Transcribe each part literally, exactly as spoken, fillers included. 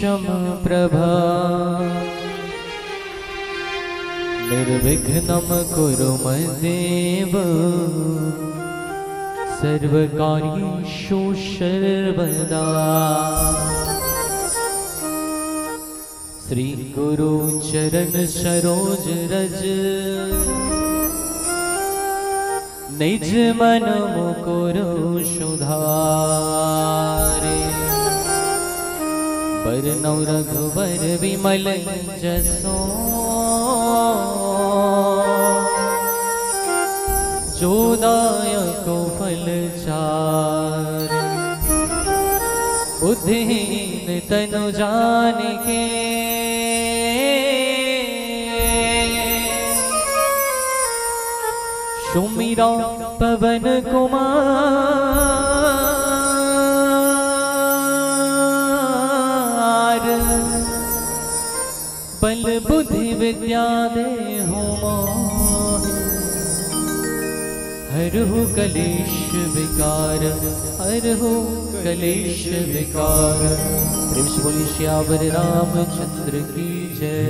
शम प्रभा। निर्विघ्नं कुरु मद्देव सर्वकार्येषु सर्वदा। श्री गुरु चरण सरोज रज निज मन मुकुरु सुधारे। बरनउँ रघुबर विमल जसु जो दायक फल चारि। बुद्धिहीन तनु जानिके सुमिरौं पवन कुमार। बल बुद्धि विद्या देहु मोहि। हरहु कलेश विकार, हरहु कलेश विकार। प्रेम से बोलिए सियावर रामचंद्र की जय।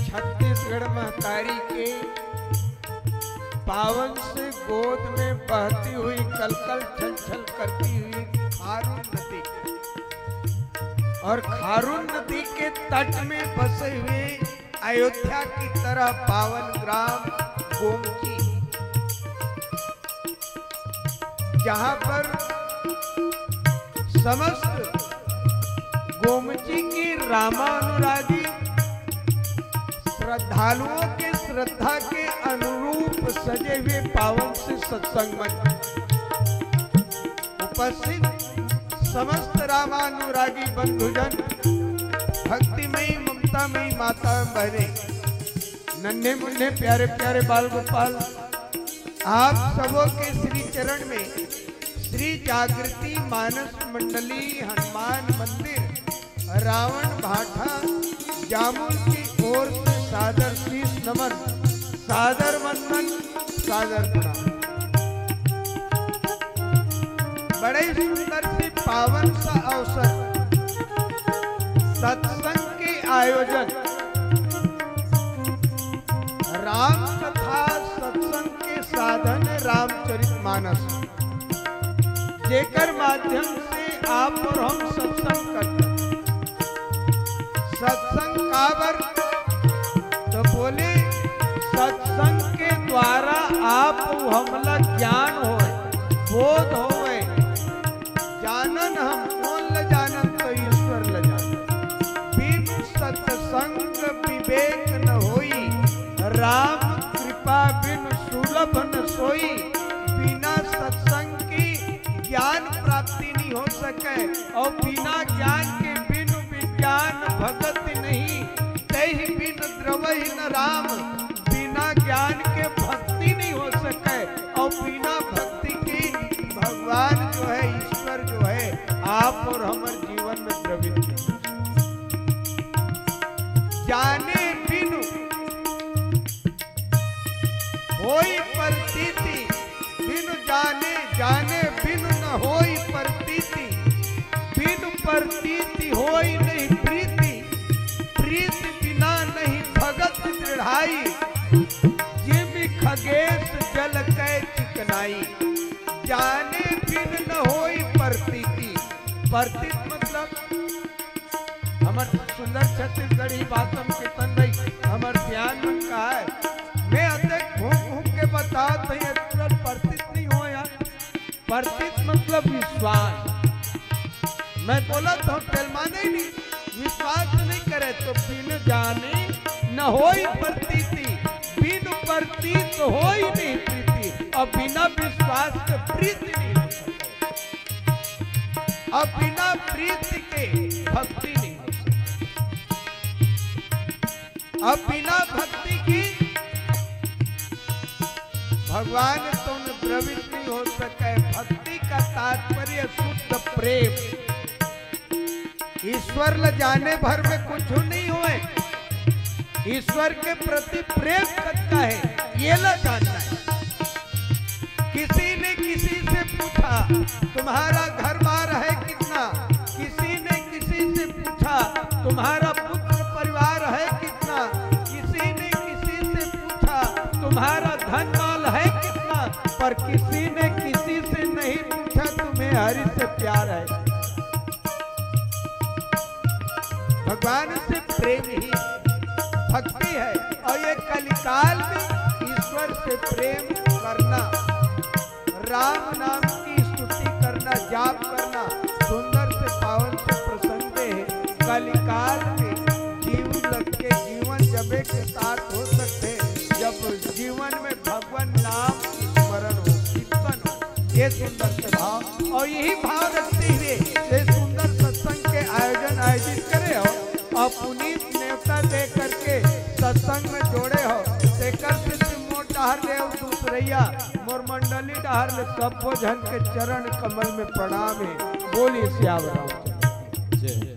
छत्तीसगढ़ महतारी के पावन से गोद में बहती हुई, कलकल छलछल करती हुई खारून नदी और खारून नदी के तट में बसे हुए अयोध्या की तरह पावन ग्राम गोमती, जहां पर समस्त गोमती के रामानुरागी श्रद्धालुओं के श्रद्धा के अनुरूप सजे हुए पावन से सत्संग मंच। उपस्थित समस्त रामानुरागी बंधुजन, भक्तिमयी ममतामयी माता बहने, नन्हे मुन्ने प्यारे प्यारे बाल गोपाल, आप सबों के श्री चरण में श्री जागृति मानस मंडली हनुमान मंदिर रावण भाठा जामुल की ओर से सादर शीश नमन, सादर वंदन, सादर प्रणाम। बड़े सुंदर से पावन सा अवसर, सत्संग के आयोजन, राम कथा सत्संग के साधन रामचरित मानस, जेकर माध्यम से आप और हम सत्संग करते हैं। सत्संग काबर, तो बोले, सत्संग के द्वारा आप अउ हमला ज्ञान होय, बोध होय। जानन हम, कोन ल जानन, तो ईश्वर ल जानन। बिन सत्संग विवेक न होई, राम कृपा बिन सुलभ न सोई। बिना सत्संग के ज्ञान प्राप्ति नहीं हो सके, और बिना ज्ञान के बिनु विज्ञान भगति नहीं, तहि बिन वही न राम, बिना ज्ञान के भक्ति नहीं हो सके, और बिना भक्ति की भगवान जो है, ईश्वर जो है, आप और हमर जीवन में द्रवित नहीं हो सके। जाने बिनु होई प्रतीति, बिनु जाने, जाने बिनु न होई प्रतीति, बिनु प्रतीति होई नहीं प्रीति, प्रीति बिना नहीं भगत दृढ़ाई, जिम खगेश जल कै चिकनाई। जाने बिन न होई प्रतीति, प्रतीत मतलब हमर सुंदर छत्तीसगढ़ी भाषा में किशन भाई, हमर सियान मन का है। मैं अतेक घूम घूम के बतात हँव, ये तुरंत प्रतीत नहीं हो यार। प्रतीत मतलब विश्वास। मैं बोलत हँव, तेल माने ही नहीं, विश्वास नहीं करे तो बिन जाने न होई प्रतीति, बिन प्रतीत होई नहीं प्रीति, और बिना विश्वास के प्रीति नहीं हो सके। अब बिना प्रीति के भक्ति नहीं हो सकती। अब बिना भक्ति की भगवान तुम द्रवित नहीं हो सके। भक्ति का तात्पर्य शुद्ध प्रेम। ईश्वर ल जाने भर में कुछ नहीं होए, ईश्वर के प्रति प्रेम कतका है, ये ल जानना है। किसी ने किसी से पूछा, तुम्हारा घर बार है कितना? किसी ने किसी से पूछा, तुम्हारा पुत्र परिवार है कितना? किसी ने किसी से पूछा, तुम्हारा धन माल है कितना? पर किसी ने किसी से नहीं पूछा, तुम्हें हरि से प्यार है। भगवान से प्रेम ही भक्ति है, और ये कलिकाल में ईश्वर से प्रेम करना, राम नाम की स्तुति करना, जाप करना सुंदर से पावन से प्रसंग है। कलिकाल में जीव लग के जीवन जबे के साथ हो सकते, जब जीवन में भगवान नाम स्मरण हो, कीर्तन हो, ये सुंदर से भाव, और यही भाव रखते हुए ये सुंदर सत्संग के आयोजन आयोजित करे हो, और पुनीत नेवता दे करके सत्संग में जोड़े हो, तेकर से मोर डहर ले और दूसरैया मोर मंडली डहर ले सब्बो झन के चरण कमल में प्रणाम है। बोलिए सियावर रामचंद्र की। जय।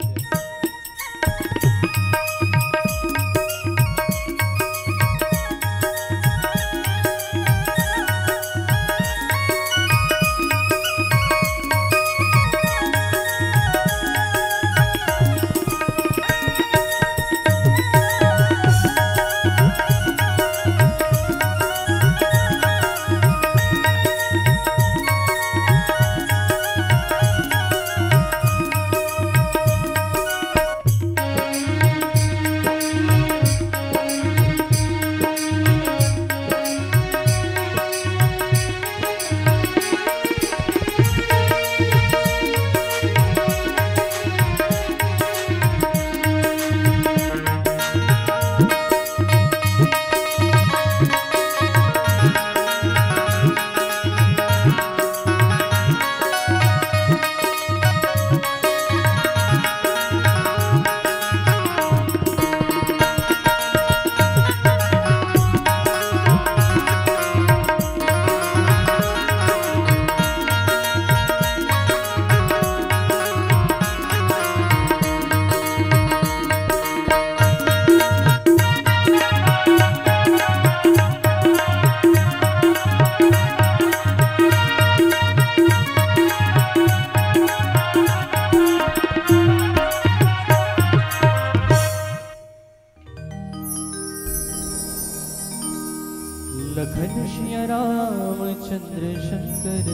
लखन सिया रामचंद्र शंकर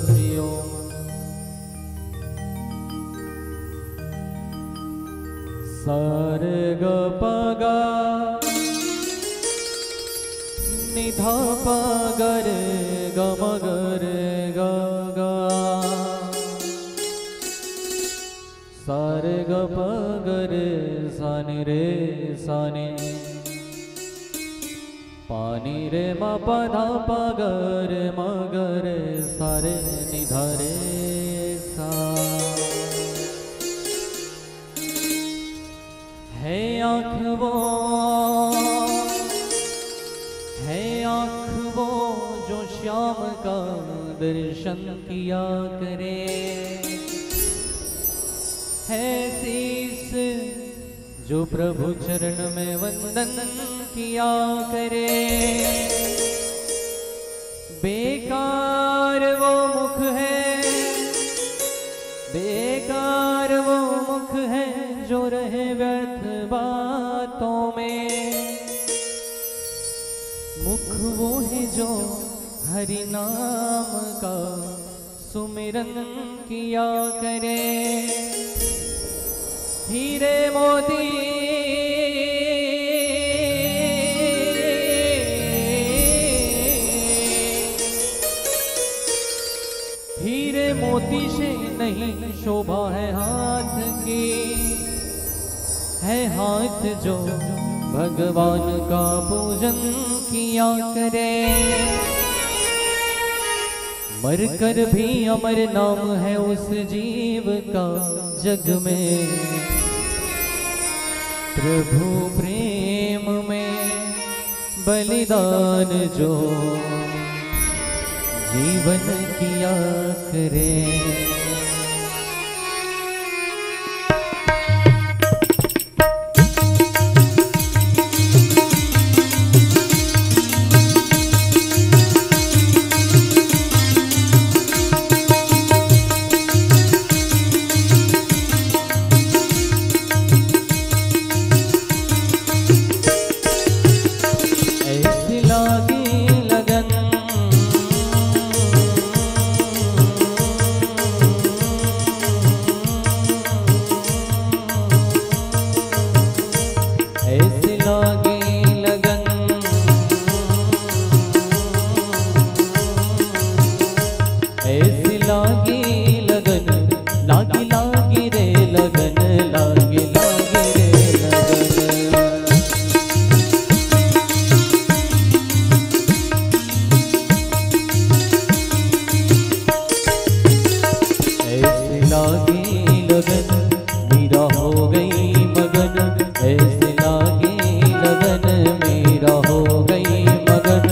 हरि ओम। सा रे ग पा गा, नि धा पा गा रे ग म ग रे ग गा। सा रे ग पा गा रे सा नि रे सा नि। पा नि रे म पा धा पा गा रे म ग रे सा रे नि धा रे सा। हे आँख वो दर्शन किया करे। है शीश जो प्रभु चरण में वंदन किया करे। बेकार वो मुख है, बेकार वो मुख है जो रहे व्यर्थ बातों में। मुख वो है जो हरि नाम का सुमिरन किया करे। हीरे मोती, हीरे मोती से नहीं शोभा है हाथ की, है हाथ जो भगवान का पूजन किया करे। मरकर भी अमर नाम है उस जीव का जग में। प्रभु प्रेम में बलिदान जो जीवन किया करे। ऐसी लागी लगन, ऐसी लागी लगन, ऐसी लागी लगन, लागी लागी रे लगन, लागी लागी रे लगन। ऐसी लागी लगन, मीरा हो गई मगन। ऐसी लागी लगन, मीरा हो गई मगन।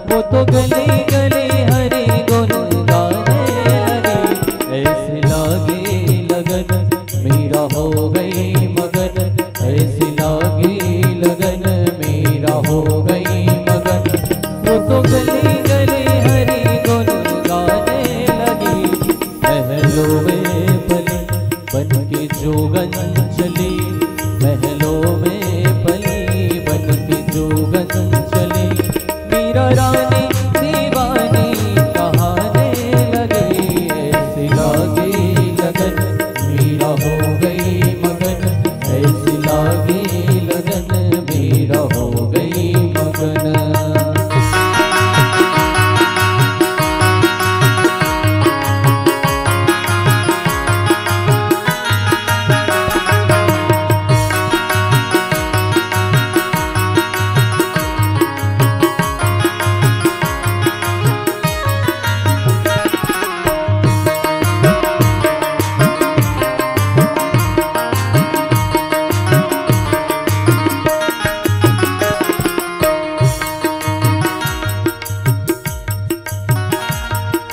वो तो गली गली हरि गुन गाने लगी। ऐसी लागी लगन, मीरा हो गई मगन। ऐसी लागी लगन, मीरा हो गई मगन। वो तो गली गली हरि गुन गाने लगी। महलों में पली बन के जोगन चली, महलों में पली बन के जोगन चली। मीरा रानी दीवानी कहाने लगी। ऐसी लागी लगन, मीरा हो गई मगन। ऐसी लागी लगन, मीरा हो गई मगन।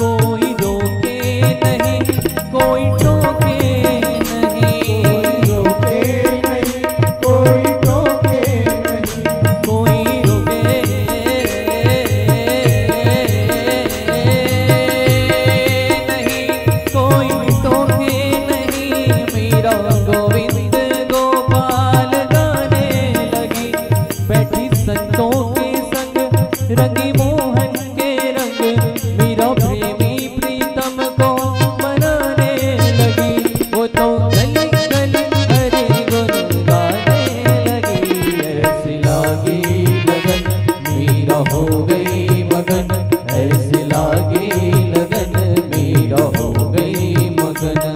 कोई रोके नहीं, कोई टोके नहीं, कोई रोके नहीं, कोई टोके नहीं, कोई रोके नहीं, कोई टोके नहीं। मीरा गोविंद गोपाल गाने लगी, बैठी संतों के संग रंगी मोहन के रंग। मीरा प्रेमी प्रीतम को मनाने लगी। वो तो गली गली हरि गुन गाने लगी। ऐसी लागी लगन, मीरा हो गई मगन। ऐसी लागी लगन, मीरा हो गई मगन।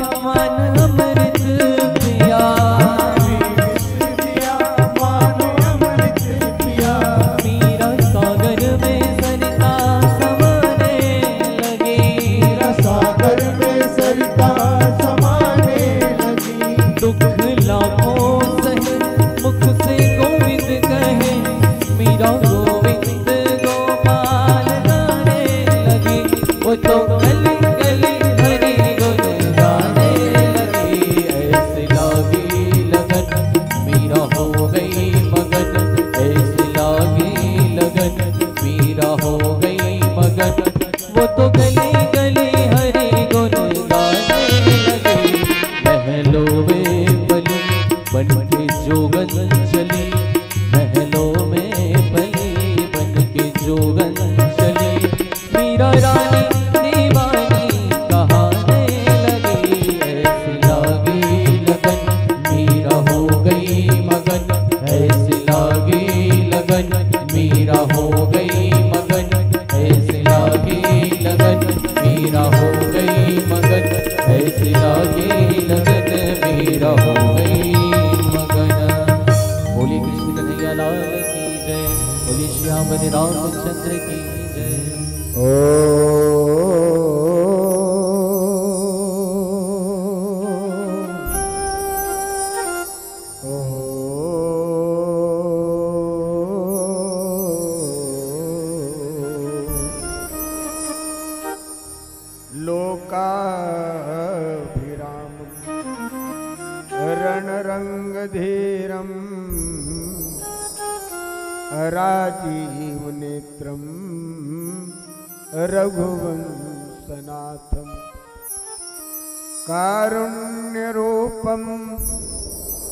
समान अमृत पिया। मीरा सागर में सरिता समाने लगी। मीरा सागर में सरिता समाने लगी। दुख लाखों सहे मुख से गोविंद कहे। मीरा गोविंद गोपाल गाने लगी। वो तो गली गली हरि गुण गाने लगी। ऐसी लागी लगन, मीरा हो गई मगन। ऐसी लागी लगन, मीरा हो गई मगन। वो तो गली गली हरि गुण गाने लगी। महलों में पली बन के जोगन चली। महलों में पली बन के जोगन चली। मीरा रानी दीवानी कहाने लगी। ऐसी लागी लगन, मीरा हो गई मगन। ऐसी लागी लगन, मीरा हो गई मगन। ऐसी लागी लगन, मीरा हो गई मगन। ऐसी लागी लगन, मीरा हो गई मगन। बोलिए कृष्ण कन्हैया लाल की जय। बोलिए श्याम रामचंद्र की जय। ओ लोकाभिरामं रणरंगधीरं राजीवनेत्रं रघुवंशनाथं कारुण्यरूपं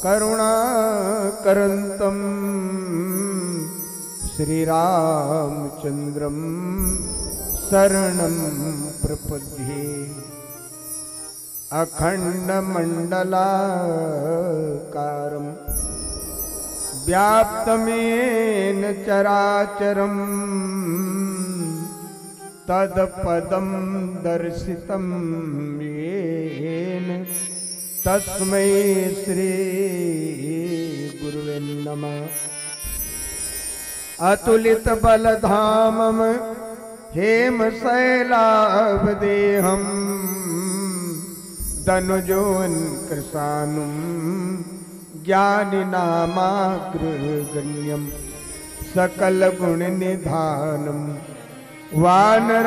करुणाकरन्तं श्रीरामचन्द्रं शरणं प्रपद्ये। अखण्डमण्डलाकारं व्याप्तं येन चराचरं तत्पदं दर्शितं येन तस्मै श्री गुरुवे नमः। अतुलितबलधामं हेमशैलावदेहं दनुजोऽन्कृशानुं ज्ञानिनामाग्रगण्यं सकलगुणनिधानं वानराणामधीशं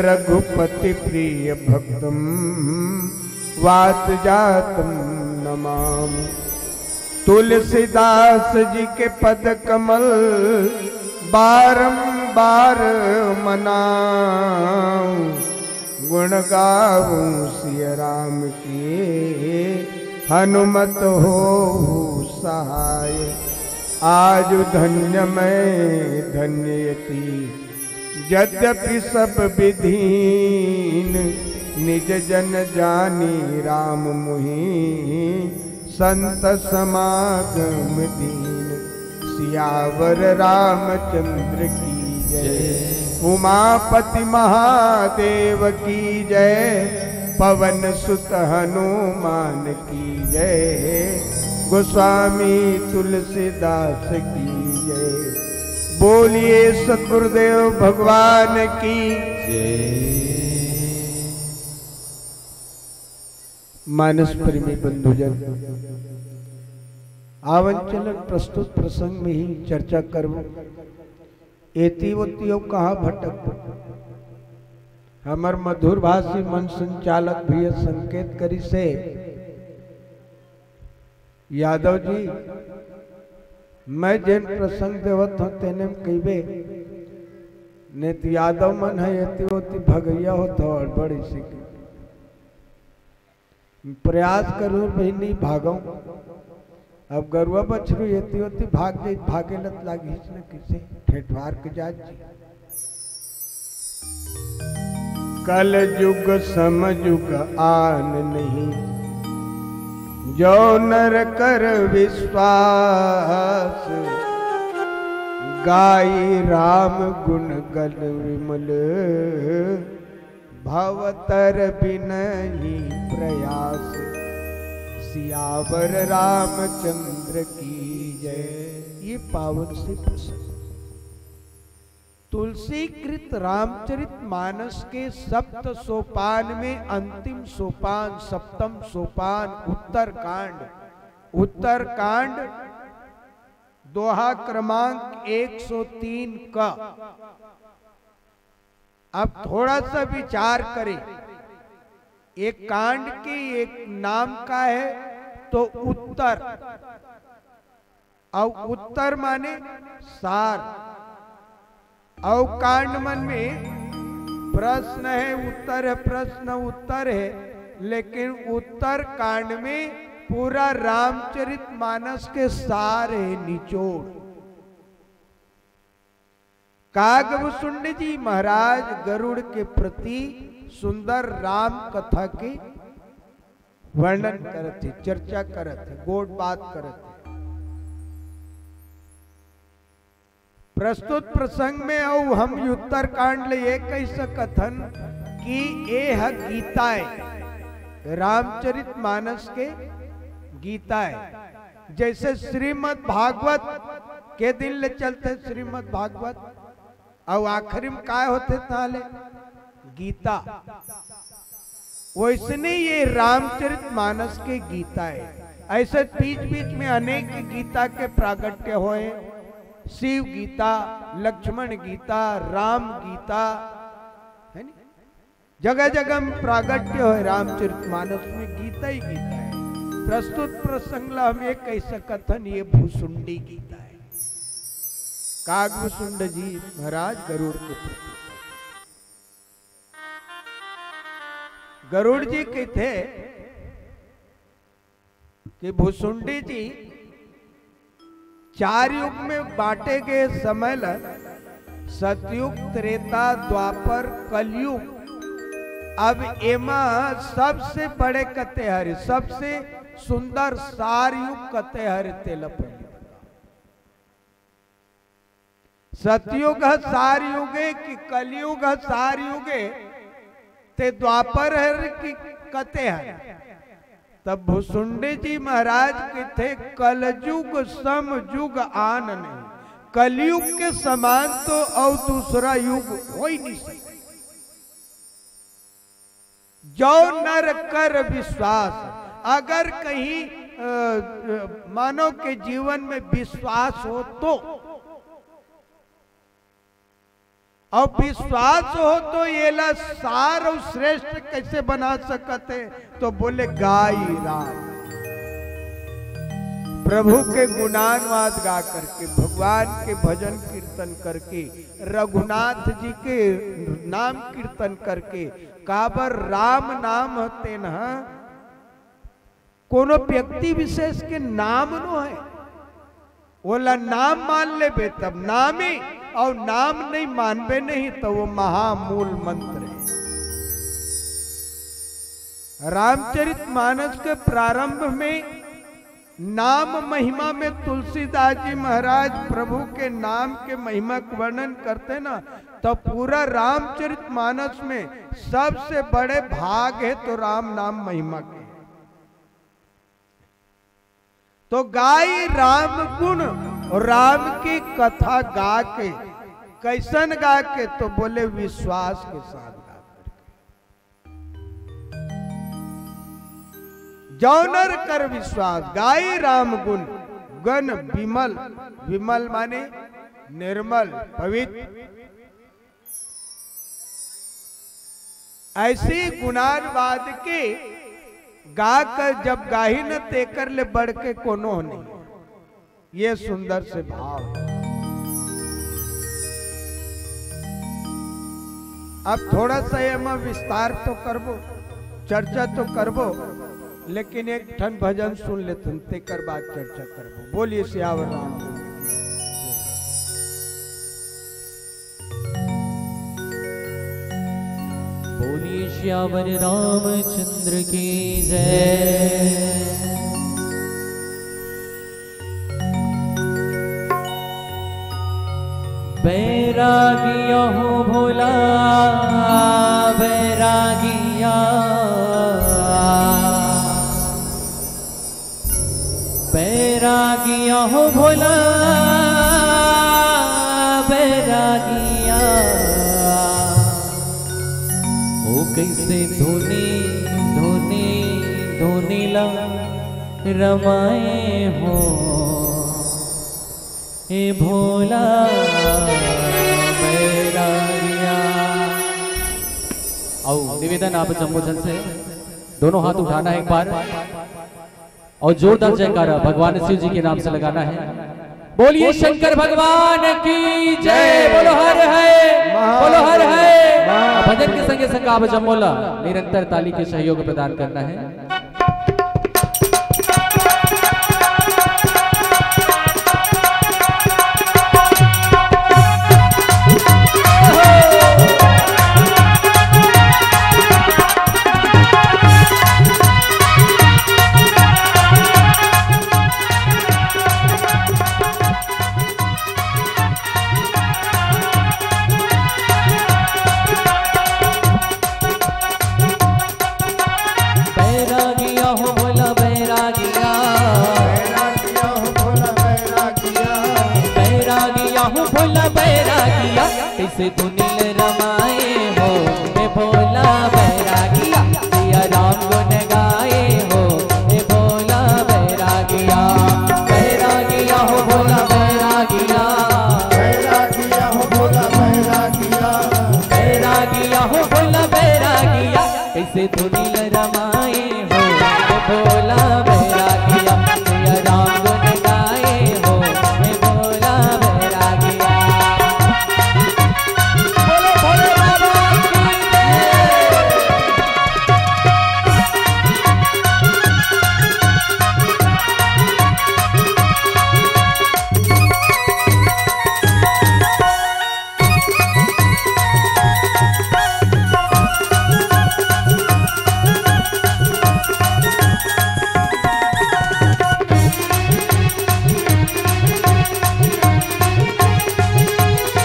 रघुपतिप्रियभक्तं वातजातं नमामि। तुलसीदास जी के पद कमल बारंबार मनाऊं, गुण गाऊं सिया राम के हनुमत होहु सहाय। आज धन्य मैं धन्य यति यद्यपि सब विधीन, निज जन जानी राम मुहि संत समागम दीन। सियावर रामचंद्र की जय, उमापति महादेव की जय, पवन सुत हनुमान की जय, गोस्वामी तुलसीदास की जय। बोलिए सतगुरुदेव भगवान की जय। मानस प्रेमी बंधुजन, आवन चलन प्रस्तुत प्रसंग में ही चर्चा करबो। एती ओती अउ कहाँ भटकबो। हमर मधुर भाषी मंच संचालक भी ये संकेत करिसे, यादव जी, मैं जेन प्रसंग देवत हूँ तेने में कहिबे, नहीं तो यादव मन है एती ओती भगैया होत हो, हड़बड़ी से के प्रयास करूँ भी नहीं भागो। अब गरुआ बछरू एती ओती भाग जाई, भागे लत लागिस न किसे ठेठवार के जात जी। कल जुग सम जुग आन नहीं, जो नर कर विश्वास। गाई राम गुण गण विमल, भवतर बिनहि प्रयास, सियावर रामचंद्र की जय। ये पावन से प्रसंग तुलसीकृत रामचरित मानस के सप्त सोपान में अंतिम सोपान, सप्तम सोपान उत्तरकांड, उत्तरकांड दोहा क्रमांक एक सौ तीन का। अब थोड़ा सा विचार करें, एक कांड के एक नाम का है तो उत्तर, और उत्तर माने सार। और कांड मन में प्रश्न है, उत्तर है, प्रश्न उत्तर है, लेकिन उत्तर कांड में पूरा रामचरित मानस के सार है, निचोड़। काग भुसुंड जी महाराज गरुड़ के प्रति सुंदर राम कथा के वर्णन करत हे, चर्चा करत हे, गोठ बात करत हे। प्रस्तुत प्रसंग में अउ हम उत्तरकांड ले ये कह सकत हन कि ए ह गीता ए, रामचरित मानस के गीता ए। जैसे श्रीमद् भागवत के दिन ले चलथे श्रीमद् भागवत, अउ आखिरी में काय होथे ताले? गीता। वैसने ये रामचरित मानस के गीता ए। ऐसे बीच बीच में अनेक गीता के प्रागट्य होए, शिव गीता, लक्ष्मण गीता, राम गीता, है नी? जगह जगह में प्रागट्य होए रामचरित मानस में, गीता ही गीता ए। प्रस्तुत प्रसंग ला हम ये कह सकत हन, ये भुसुंडी गीता ए। काग भुसुंड जी महाराज गरुड़ के प्रति। गरुड़ जी कहिथे कि भुसुंडी जी, चार युग में बांटे गए समय ल, सतयुग, त्रेता, द्वापर, कलयुग। अब एमा सबसे बड़े कते हरे, सबसे सुंदर सार युग कते हरे, तेला पहिली बता। सतयुग ह सार युग ए कि कलयुग ह सार युग ए, ते द्वापर हर कि कते हर? तब भुसुंडी जी महाराज कहिथे, "कलयुग सम युग आन नहीं।" कलयुग के समान तो अउ दूसरा युग हो ही नहीं सकता। जो नर कर विश्वास, अगर कहीं, अ, अ, मानव के जीवन में विश्वास हो तो, अउ विश्वास हो तो एला सार अउ श्रेष्ठ कैसे बना सकत हे? तो बोले, गाई राम, प्रभु के गुणानुवाद गा करके, भगवान के भजन कीर्तन करके, रघुनाथ जी के नाम कीर्तन करके, काबर राम नाम ह तेन ह कोनो व्यक्ति विशेष के नाम नो हे। ओला नाम मान लेबे तब नाम हे, अउ नाम नहीं मानबे नहीं तो वो महामूल मंत्र हे। रामचरित मानस के प्रारंभ में नाम महिमा में तुलसीदास जी महाराज प्रभु के नाम के महिमा के वर्णन करते ना, तो पूरा रामचरित मानस में सबसे बड़े भाग हे तो राम नाम महिमा के। तो गाई राम गुण, राम की कथा गा के, कैसन गा के? तो बोले, विश्वास के साथ गा करके। जो नर कर विश्वास, गाई राम गुण, गण विमल, विमल माने निर्मल, पवित्र। ऐसे गुणानुवाद के गा कर जब गाही न, तेकर ले बढ़ के कोनो नहीं। ये सुंदर से भाव। अब थोड़ा सा एमा विस्तार तो करबो, चर्चा तो करबो, लेकिन एक ठन भजन सुन लेथन, तेकर बाद चर्चा करबो। बोलिए सियावर रामचंद्र की। बोलिए सियावर रामचंद्र की जय। बैरागिया हो भोला, बैराग बैरागिया हो भोला बैरागिया, ओ कैसे धुनी धुनी धुनी ला रमाए हो, ए भोला बैरागिया। आओ, निवेदन आप जम्मो झन से, दोनों हाथ उठाना है एक बार। और जोरदार जयकारा भगवान शिव जी के नाम से लगाना है। बोलिए शंकर भगवान की जय। बोलो हर है, बोलो हर है। भजन के संगे संग आप जम्मो ला निरंतर ताली के सहयोग प्रदान करना है। बैरागिया हो भोला बैरागिया, बैरागिया हो भोला बैरागिया, बैरागिया हो भोला बैरागिया, कैसे धुनी ला रमाए हो, ए भोला बैरागिया, सिया राम गुन गाए हो, ए भोला बैरागिया। बैरागिया हो भोला बैरागिया, बैरागिया हो भोला बैरागिया, बैरागिया हो भोला बैरागिया, कैसे धुनी ला रमाए हो, ए भोला बैरागिया, सिया राम गुन गाए हो, ए भोला बैरागिया। बोलो भोले बाबा की जय।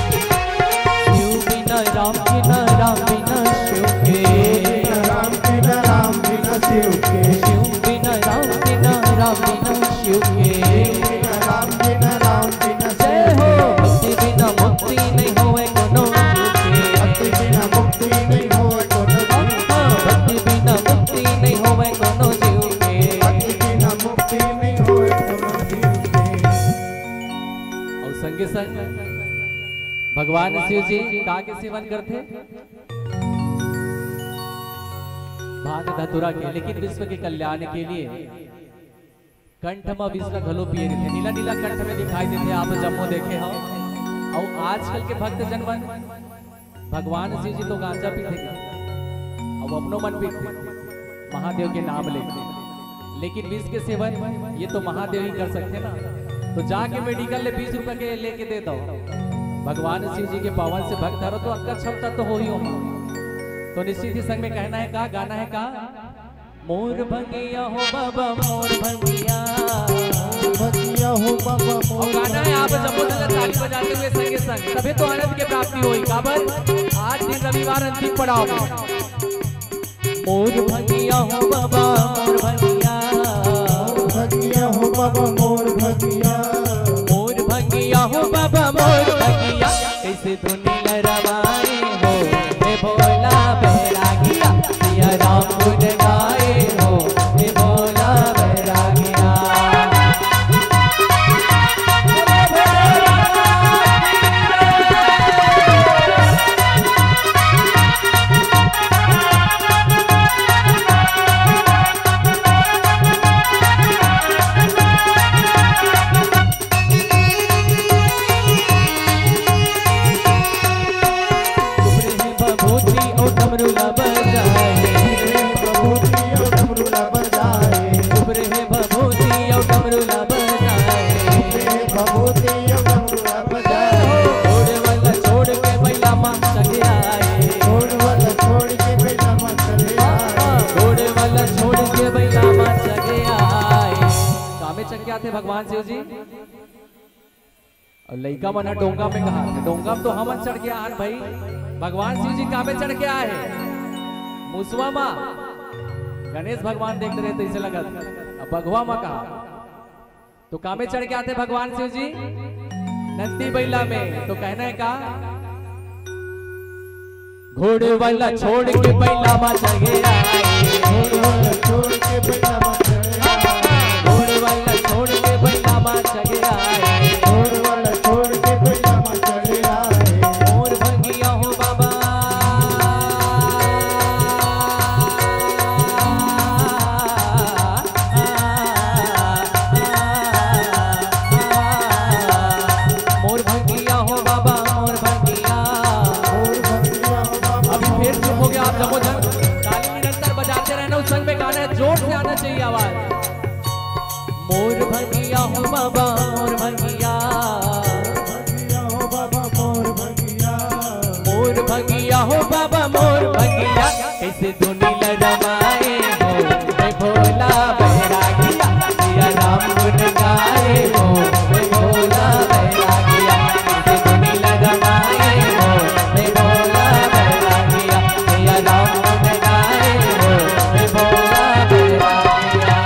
शिव बिना राम बिना, राम बिना शिव के। शिव बिना राम बिना, राम बिना शिव के। शिव बिना राम बिना, राम बिना शिव के। शिव बिना राम बिना, राम बिना शिव के। जय हो। भक्ति बिना मुक्ति नहीं होवे कोनो जीव के। भक्ति बिना मुक्ति नहीं होवे कोनो जीव के। हाँ, भक्ति बिना मुक्ति नहीं होवे कोनो जीव के। भक्ति बिना मुक्ति नहीं होवे कोनो जीव के। अउ संगे संग भगवान शिव जी का के सेवन करथे? भांग धतुरा के, लेकिन विश्व के कल्याण के लिए कंठ म विष ला घलो पिए रहिथे। नीला नीला कंठ में दिखाई देथे, आप जम्मो देखे हव। अउ आजकल के भक्तजन मन, भगवान शिव जी तो गांजा पीथे, अउ अपनो मन पीथे महादेव के नाम लेके, लेकिन विष के सेवन ये तो महादेव ही कर सकथे ना। तो जाके मेडिकल ले बीस रुपया के लेके दे दव। भगवान शिव जी के पावन से भक्त हरो तो अक्का छमता तो होही ओमा। तो निश्चित ही संग में कहना है का, गाना है का? मोर भंगिया हो बाबा, मोर भंगिया। मोर भंगिया हो बाबा, मोर अउ गाना है, आप भंगिया। जम्मो झन ताली बजाते हुए संगे संग, तभे तो आनंद के प्राप्ति होही। काबर? आज दिन रविवार अंतिम पड़ाव में। मोर भंगिया हो बाबा, मोर भंगिया। मोर भंगिया हो बाबा, मोर भंगिया। मोर भंगिया हो बाबा, मोर भंगिया। कैसे धुनी ला रमाए हो, हे भोला बैरागिया, सिया राम गुन गाए हो, हे भोला बैरागिया। उबरे हे भभूति अउ डमरू ला बजाए। उबरे हे भभूति अउ डमरू ला बजाए। उबरे हे भभूति अउ डमरू ला बजाए। उबरे हे भभूति अउ डमरू ला बजाए। घोड़े वाला छोड़ के बैला मा चढ़ आए। घोड़े वाला छोड़ के बैला मा चढ़ आए। घोड़े वाला छोड़ के बैला मा चढ़ आए। कामे चढ़ के आथे भगवान शिव जी? अउ लइका मन ह डोंगा में कहा, डोंगा में तो हमन चढ़ के आन भाई, भगवान शिव जी कामे चढ़ के आए हे? मुसवा मा गणेश भगवान देखत रहे तइसे लगत, अब बघवा मा कहा। तो कामे चढ़ के आथे भगवान शिव जी नंदी बइला में, तो कहना हे का? घोड़े वाला छोड़ के बइला मा चढ़ गया। घोड़े वाला छोड़ के बइला मा चढ़ गया। घोड़े वाला छोड़ के बइला मा चढ़ गया। घोड़े वाला छोड़ के बइला मा चढ़ गया। मोर भंगिया हो बाबा। मोर भंगिया हो बाबा, मोर भंगिया। मोर भंगिया हो बाबा, अभी फेर चुप हो गया आप जम्मो झन। ताली निरंतर बजाते रहना, उस संग में गाना है, जोर से आना चाहिए आवाज। मोर भंगिया हो बाबा, मोर भंगिया। मोर भंगिया हो बाबा, मोर भंगिया। मोर भंगिया हो बाबा, मोर भंगिया। कैसे धुनी ल रमाए हो, हे भोला बैरागिया, सिया राम गुन गाए हो, हे भोला बैरागिया, कैसे धुनी ल रमाए हो, हे भोला बैरागिया, सिया राम गुन गाए हो, हे भोला बैरागिया।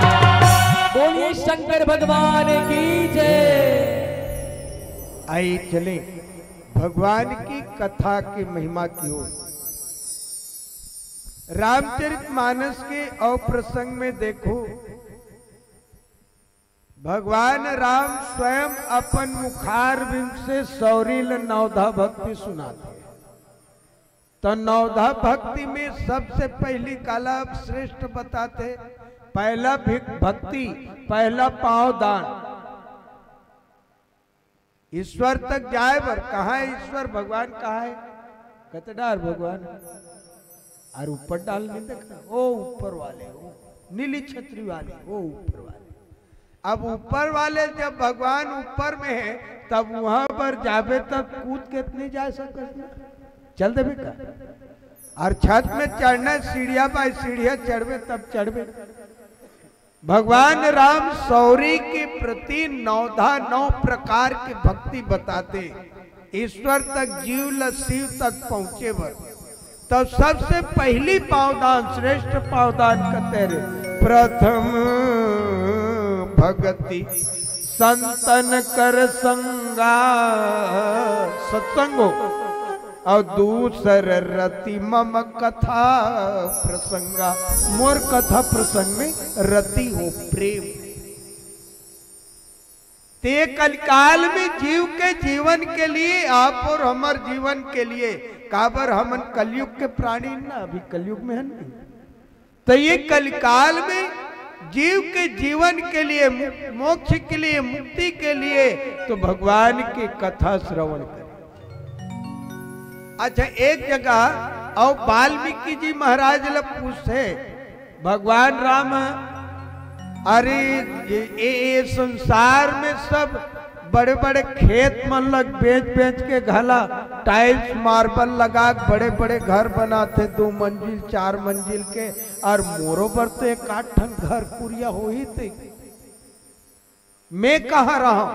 बोलिए शंकर भगवान की जय। आइए चले भगवान की कथा की महिमा की ओर। रामचरित मानस के अउ प्रसंग में देखो, भगवान राम स्वयं अपन मुखारविंद से सौरी ल नवधा भक्ति सुनाथे। तो नवधा भक्ति में सबसे पहली काला श्रेष्ठ बताथे, पहला भिक-, भक्ति, पहला पांव दान। ईश्वर तक जाए बर, कहाँ हे ईश्वर, भगवान कहाँ हे? कते डार भगवान? अउ ऊपर डाल नहीं देखना, ओ ऊपर वाले, ओ नीली छतरी वाले, ओ ऊपर वाले। अब ऊपर वाले जब भगवान ऊपर में हे, तब वहां पर जाबे तब कूद के नहीं जा सकत ना, चल देबे का? अउ छत में चढ़ना, सीढ़िया बाय सीढ़िया चढ़बे तब चढ़बे। भगवान राम सौरी के प्रति नवधा नौ प्रकार के भक्ति बताथे, ईश्वर तक जीव ल शिव तक पहुंचे बर। तब सबसे पहली पावदान, श्रेष्ठ पावदान कते रे, प्रथम भगति संतन कर संगा, सत्संगो। अउ दूसर रति मम कथा प्रसंगा, मोर कथा प्रसंग में रति हो प्रेम। ते कलिकाल में जीव के जीवन के लिए, आप अउ हमर जीवन के लिए, काबर हमन कलयुग के प्राणी ना, अभी कलयुग में हन नहीं। तो ये कलिकाल में जीव के जीवन के लिए, मो-, मोक्ष के लिए, मुक्ति के लिए तो भगवान की कथा श्रवण करें। अच्छा, एक जगह अउ वाल्मीकि जी महाराज ल पूछे, भगवान राम, अरे ये, ये, ये संसार में सब बड़े-बड़े खेत मन ल बेच-बेच के घला tiles marble लगा के बड़े-बड़े घर बनाथे, दो मंजिल चार मंजिल के, अउ मोरो बर तो एक आध ठन घर कुरिया होही ते। मैं कहाँ रहूं?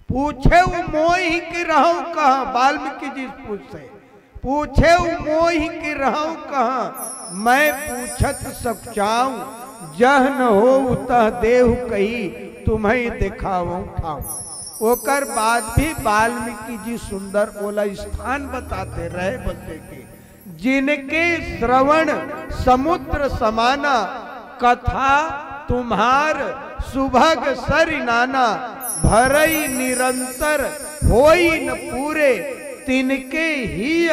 पूछे उ मोहि कि रहूं कहाँ, वाल्मीकि जी पूछे, पूछे उ मोहि कि रहूं कहाँ, मैं पूछत सकुचाऊं, जह न होउ तह देहु कही, तुम्हें देखावं ठाऊं। ओकर बाद भी वाल्मीकि जी सुंदर ओला स्थान बताथे रहे बसे के, जिनके श्रवण समुद्र समाना, कथा तुम्हार सुभग सरि नाना, भरई निरंतर होई न पूरे, तिनके हिय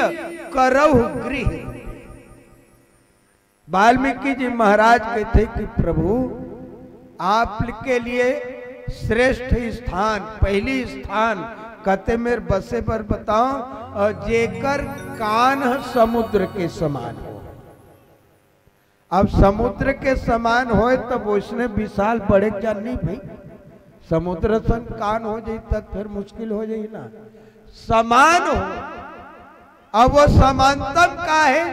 करहु गृह। वाल्मीकि जी महाराज कहथे कि प्रभु, आपके लिए श्रेष्ठ स्थान, पहली स्थान कते मेर बसे बर बताओ, अउ जेकर कान ह समुद्र के समान हो। अब समुद्र के समान होय तब वइसने विशाल बड़े जान नहीं भाई, समुद्र सन कान हो जाई तब फिर मुश्किल हो जाई ना, समान हो। अब वो समानतम का हे?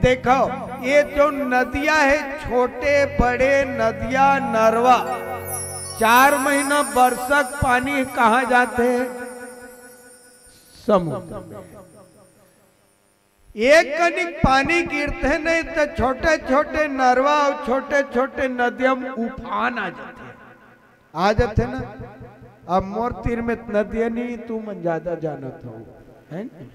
देखो, ये जो नदिया हे, छोटे बड़े नदिया नरवा, चार महीना बरसक पानी कहाँ जाथे? समुद्र में। एक कनिक पानी गिरथे नहीं, तो छोटे छोटे नरवा अउ छोटे छोटे नदिया में उफान आ जाथे। आ जाथे ना। अब मोर तीर में नदिया नहीं, तुमन ज्यादा जानत हो, है ना?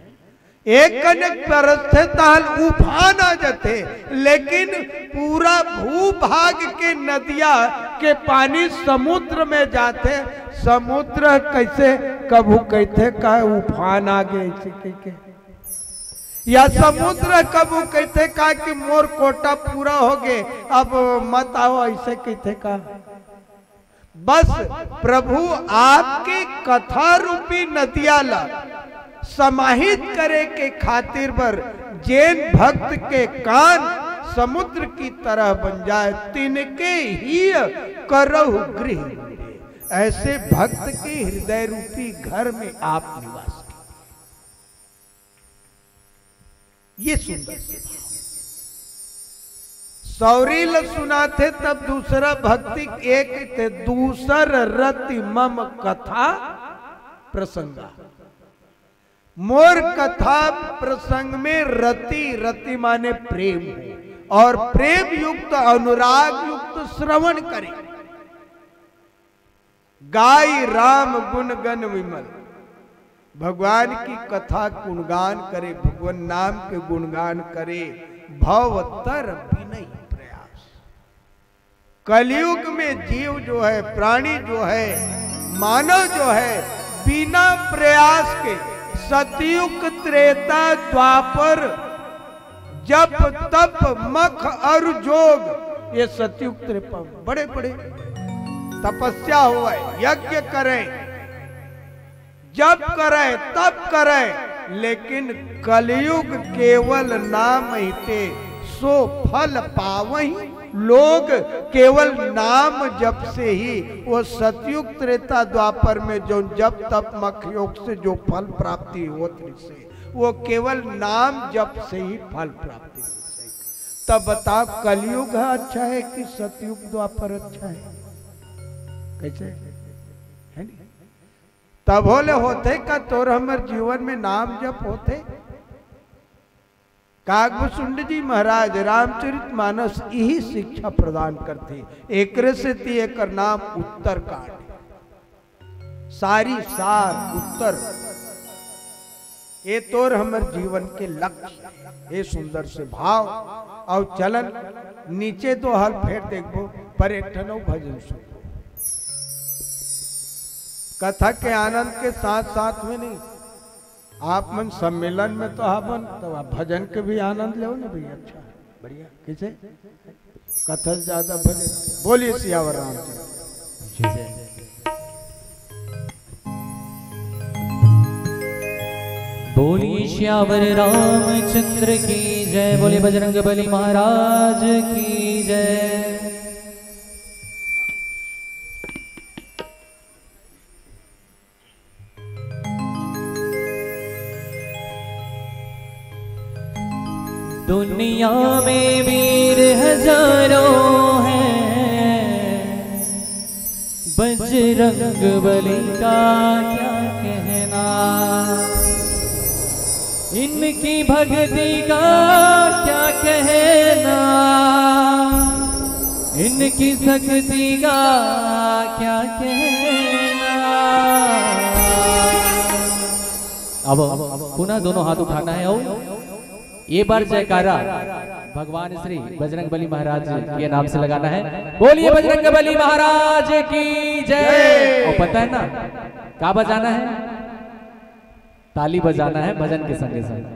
एक कनिक बरसथे, तहां उफान आ जाथे, लेकिन पूरा भूभाग के नदिया के पानी समुद्र में जाथे। समुद्र कइसे, कभू कहिथे का उफान आ गे, अइसे कहिके, या समुद्र कभू कहिथे का कि मोर कोटा पूरा हो गे, अब मत आओ, अइसे कहिथे का? बस प्रभु आपके कथा रूपी नदिया ला समाहित करे के खातिर बर जेन भक्त के कान समुद्र की तरह बन जाए, तिनके ही करहु गृह रूपे। ऐसे भक्त के हृदय रूपी घर में आप निवास कीजिए। ये सुंदर से भाव। सौरी ल सुनाथे तब दूसरा भक्ति एक थे, दूसर रति मम कथा प्रसंगा। मोर कथा प्रसंग में रति, रति माने प्रेम, और प्रेम युक्त, अनुराग युक्त श्रवण करे। गाई राम गुण गण विमल, भगवान की कथा गुणगान करे, भगवान नाम के गुणगान करे, भव तर बिनहि प्रयास। कलयुग में जीव जो है, प्राणी जो है, मानव जो है, बिना प्रयास के सतयुग, त्रेता, द्वापर, जप, तप, मख और जोग, ये सतयुग त्रेपा, बड़े बड़े तपस्या होवे, यज्ञ करें, जप करें, तप करें, लेकिन कलयुग केवल नाम ही ते सो फल पावही लोग। केवल नाम जप से ही वो सतयुग, त्रेता, द्वापर में जो जप, तप, मख, योग से जो फल प्राप्ति होत रहिसे, वो केवल नाम जप से ही फल प्राप्ति हो सके। तब बताओ, कलयुग है अच्छा है कि सतयुग, द्वापर अच्छा है? कैसे है नहीं? तब होले होथे का तोर हमर जीवन में नाम जप होथे? काकभुसुंड जी महाराज रामचरित मानस यही शिक्षा प्रदान करथे। एकरे सेती एकर नाम उत्तरकांड, सारी सार उत्तर। ये तोर हमर जीवन के लक्ष्य हे। सुंदर से भाव। अउ चलन नीचे दो हल फेर देखबो, पर एक ठन अउ भजन सुनबो। कथा के आनंद के साथ साथ में नहीं, आप मन सम्मेलन में तो हावन, तो आप भजन के भी आनंद लेव ना भैया। अच्छा, बढ़िया। कैसे? कथा से ज्यादा भजन। बोलिए सियावर रामचंद्र। जी जय। बोलिए सियावर रामचंद्र की जय, बोलिए बजरंग बली महाराज की जय। दुनिया में वीर हजारों हैं, बजरंग बली का क्या कहना, इनकी भक्ति का क्या कहना, इनकी शक्ति का क्या कहना। अब पुनः दोनों हाथ उठाना है और ये बार जयकारा भगवान श्री बजरंग बली महाराज के नाम से लगाना है। बोलिए बजरंग बली महाराज की जय। और पता है ना क्या बजाना है? ताली बजाना है भजन के संगे संग।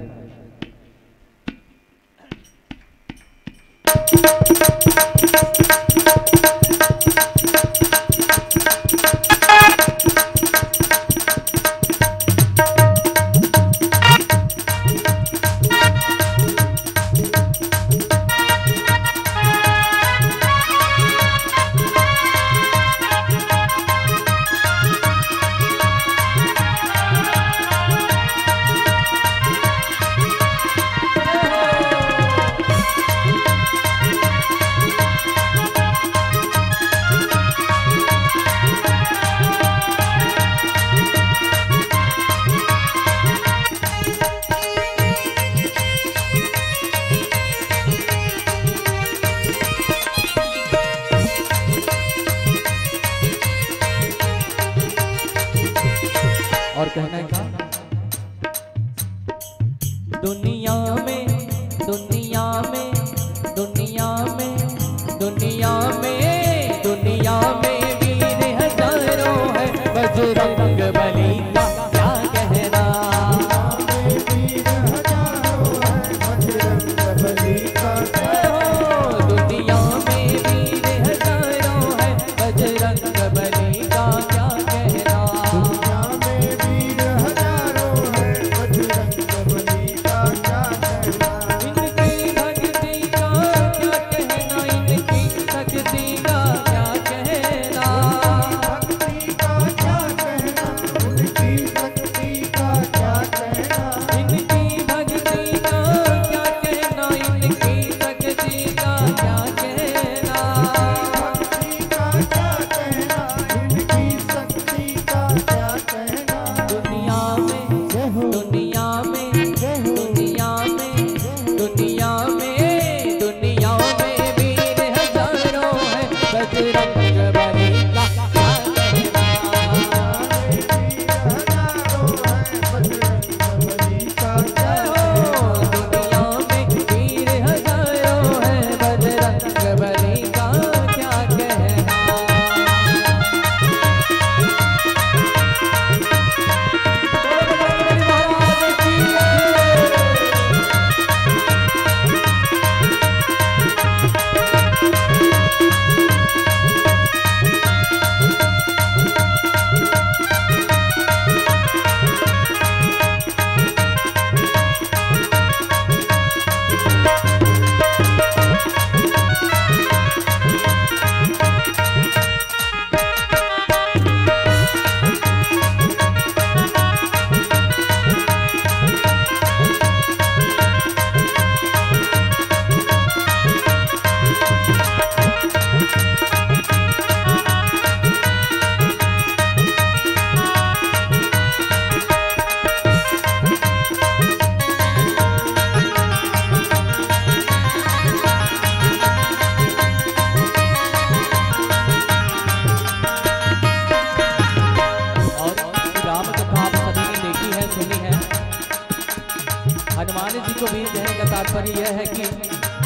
यह है कि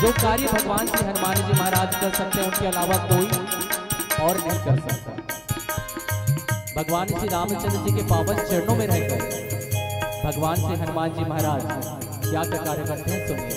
जो कार्य भगवान श्री हनुमान जी महाराज कर सकते हैं, उनके अलावा कोई और नहीं कर सकता। भगवान श्री रामचंद्र जी के पावन चरणों में रहकर भगवान श्री हनुमान जी महाराज क्या क्या कार्य करते हैं, सुनिए।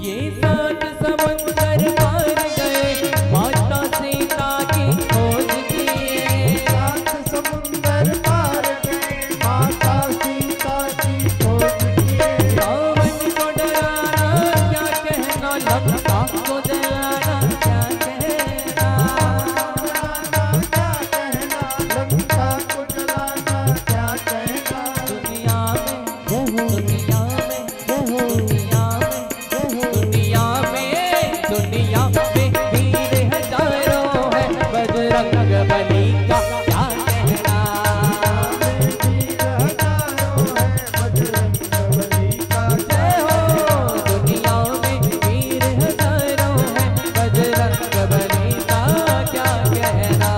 ये सात समुंदर पार गए, माता सीता की खोज किए। सात समुंदर पार गए, माता सीता की खोज किए। रावण को डराना क्या कहना, लंका को जलाना क्या कहना। रावण को डराना क्या कहना, लंका को जलाना क्या कहना। दुनिया में, दुनिया में, दुनिया में, दुनिया में, दुनिया में वीर हजारों हैं, बजरंग बली का क्या कहना। जय हो। दुनिया में वीर हजारों हैं, बजरंग बली का क्या कहना।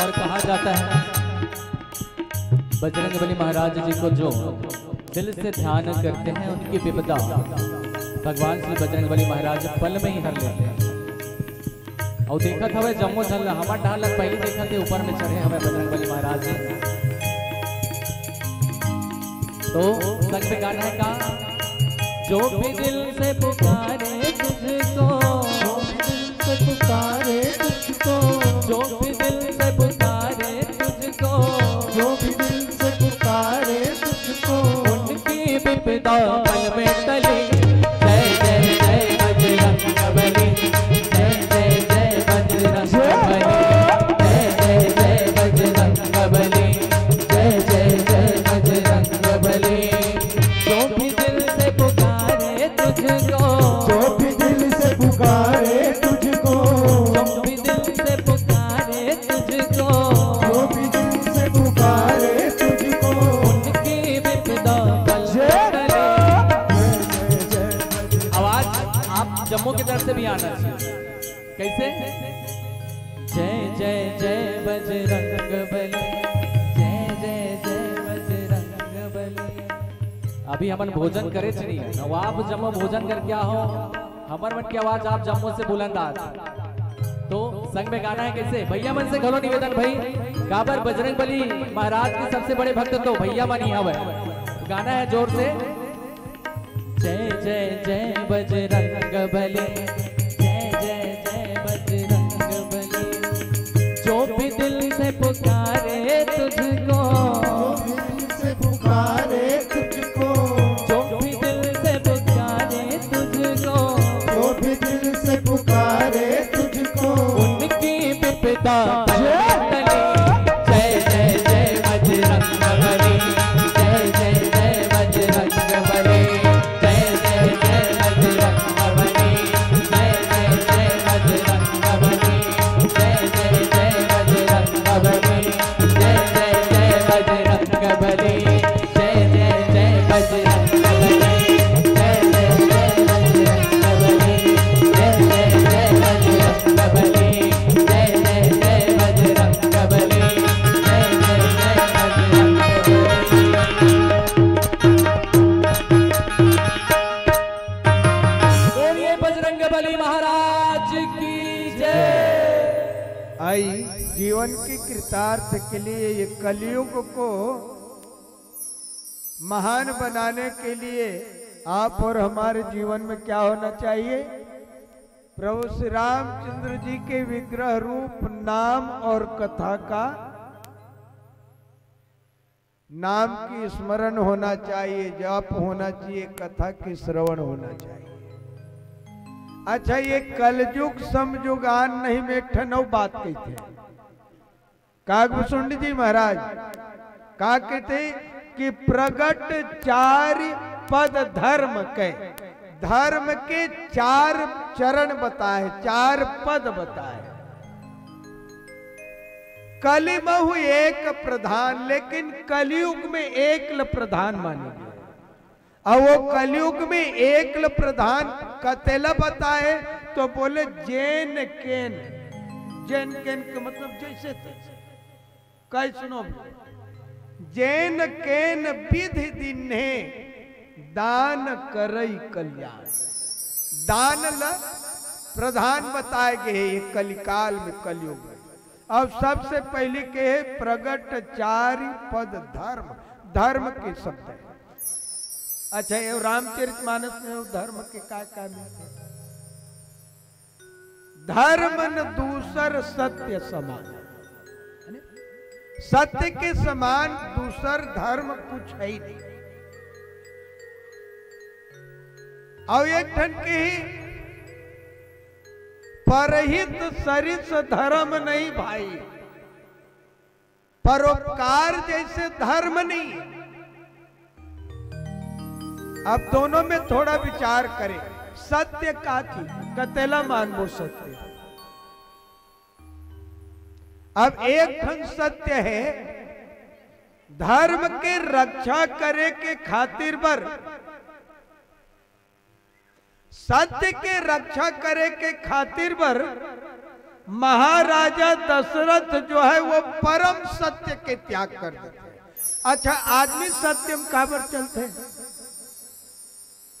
और कहा जाता है, बजरंग बली महाराज जी को जो दिल से ध्यान करते हैं, उनकी विपदा भगवान श्री बजरंग बली महाराज पल में ही हर लेते हैं। अउ देखत हवय जम्मो झन ला, हमर डाहर ला पहिली देखत हे, ऊपर में चढ़े हवय बजरंग बली महाराज जी। तो संग में गाना है का, जो भी दिल से पुकारे तुझको, जो भी दिल से पुकारे तुझको, जो भी दिल से पुकारे तुझको, जो भी दिल से पुकारे तुझको, उनकी विपदा पल में टली। जय जय जय बजरंग बली, जय जय जय बजरंग बली, जय जय जय बजरंग बली, जय जय जय बजरंग बली। जो भी दिल से पुकारे तुझको, जो भी दिल से पुकारे तुझको, जो भी दिल से पुकारे तुझको, जो भी दिल से पुकारे तुझको, उनकी विपदा पल में टले। आवाज आप जम्मो की तरफ से भी आना चाहिए। कैसे? जय जय जय बजरंग बली, जय जय जय बजरंग बली। अभी हमन भोजन करे च नहीं है, अउ आप जम्मो भोजन करके आहो, हमर मन के आवाज आप जम्मो से बुलंद आत। तो संग में गाना है कैसे? भैया मन से घलो निवेदन भाई, काबर बजरंग बली महाराज के सबसे बड़े भक्त तो भैया मन ही हवय। गाना है जोर से। जय जय जय बजरंग बली, जय जय जय बजरंग बली। जो भी दिल से पुकारे तुझको, जो भी दिल से पुकारे तुझको, जो भी दिल से पुकारे तुझको, जो भी दिल से पुकारे तुझको, उनकी जय जय जय बजरंग बली, जय जय जय बजरंग बली, जय जय जय बजरंग बली, जय जय जय बजरंग बली, जय जय जय बजरंग बली, जय जय जय बजरंग बली, जय जय जय बजरंग बली, जय जय जय बजरंग बली, जय जय जय बजरंग बली, जय जय जय बजरंग बली, जय जय जय बजरंग बली। बोलिए बजरंग बली महाराज की जय। आई जीवन के कृतार्थ के लिए, ये कलयुग को महान बनाने के लिए आप और हमारे जीवन में क्या होना चाहिए? प्रभु श्री रामचंद्र जी के विग्रह रूप नाम और कथा का, नाम की स्मरण होना चाहिए, जप होना चाहिए, कथा की श्रवण होना चाहिए। अच्छा, ये कलयुग समयुगान नहीं में एक ठन अउ बात कहिथे। कागभूषुंड जी महाराज का कहिथे कि प्रगट चारि पद धर्म के, धर्म के चार चरण बताए, चार पद बताए। कलि महु एक प्रधान, लेकिन कलयुग में एक ल प्रधान माने गे। अउ वो कलयुग में एक ल प्रधान कतेला बताए, तो बोले जेन केन। जेन केन के मतलब जैसे तैसे, कैसनो भी। जेन केन विधि दीन्हे दान करई कल्याण। दान ल प्रधान बताए गे हे ये कलिकाल में, कलयुग में। अब सबसे पहली कहे प्रगट चारि पद धर्म, धर्म के शब्द है। अच्छा, ये रामचरित मानस में वो धर्म के का का मिलथे? धर्म न दूसर सत्य समान। सत्य के समान दूसर धर्म कुछ है ही नहीं। अउ एक ठन के ही, परहित सरिस धर्म नहीं भाई, परोपकार जैसे धर्म नहीं। अब दोनों में थोड़ा विचार करें, सत्य का चीज, कतेला मानबो सत्य। अब एक ठन सत्य है, धर्म के रक्षा करे के खातिर बर, सत्य के रक्षा करे के खातिर बर महाराजा दशरथ जो है वो परम सत्य के त्याग कर देथे। अच्छा, आदमी सत्य में काबर चलथे?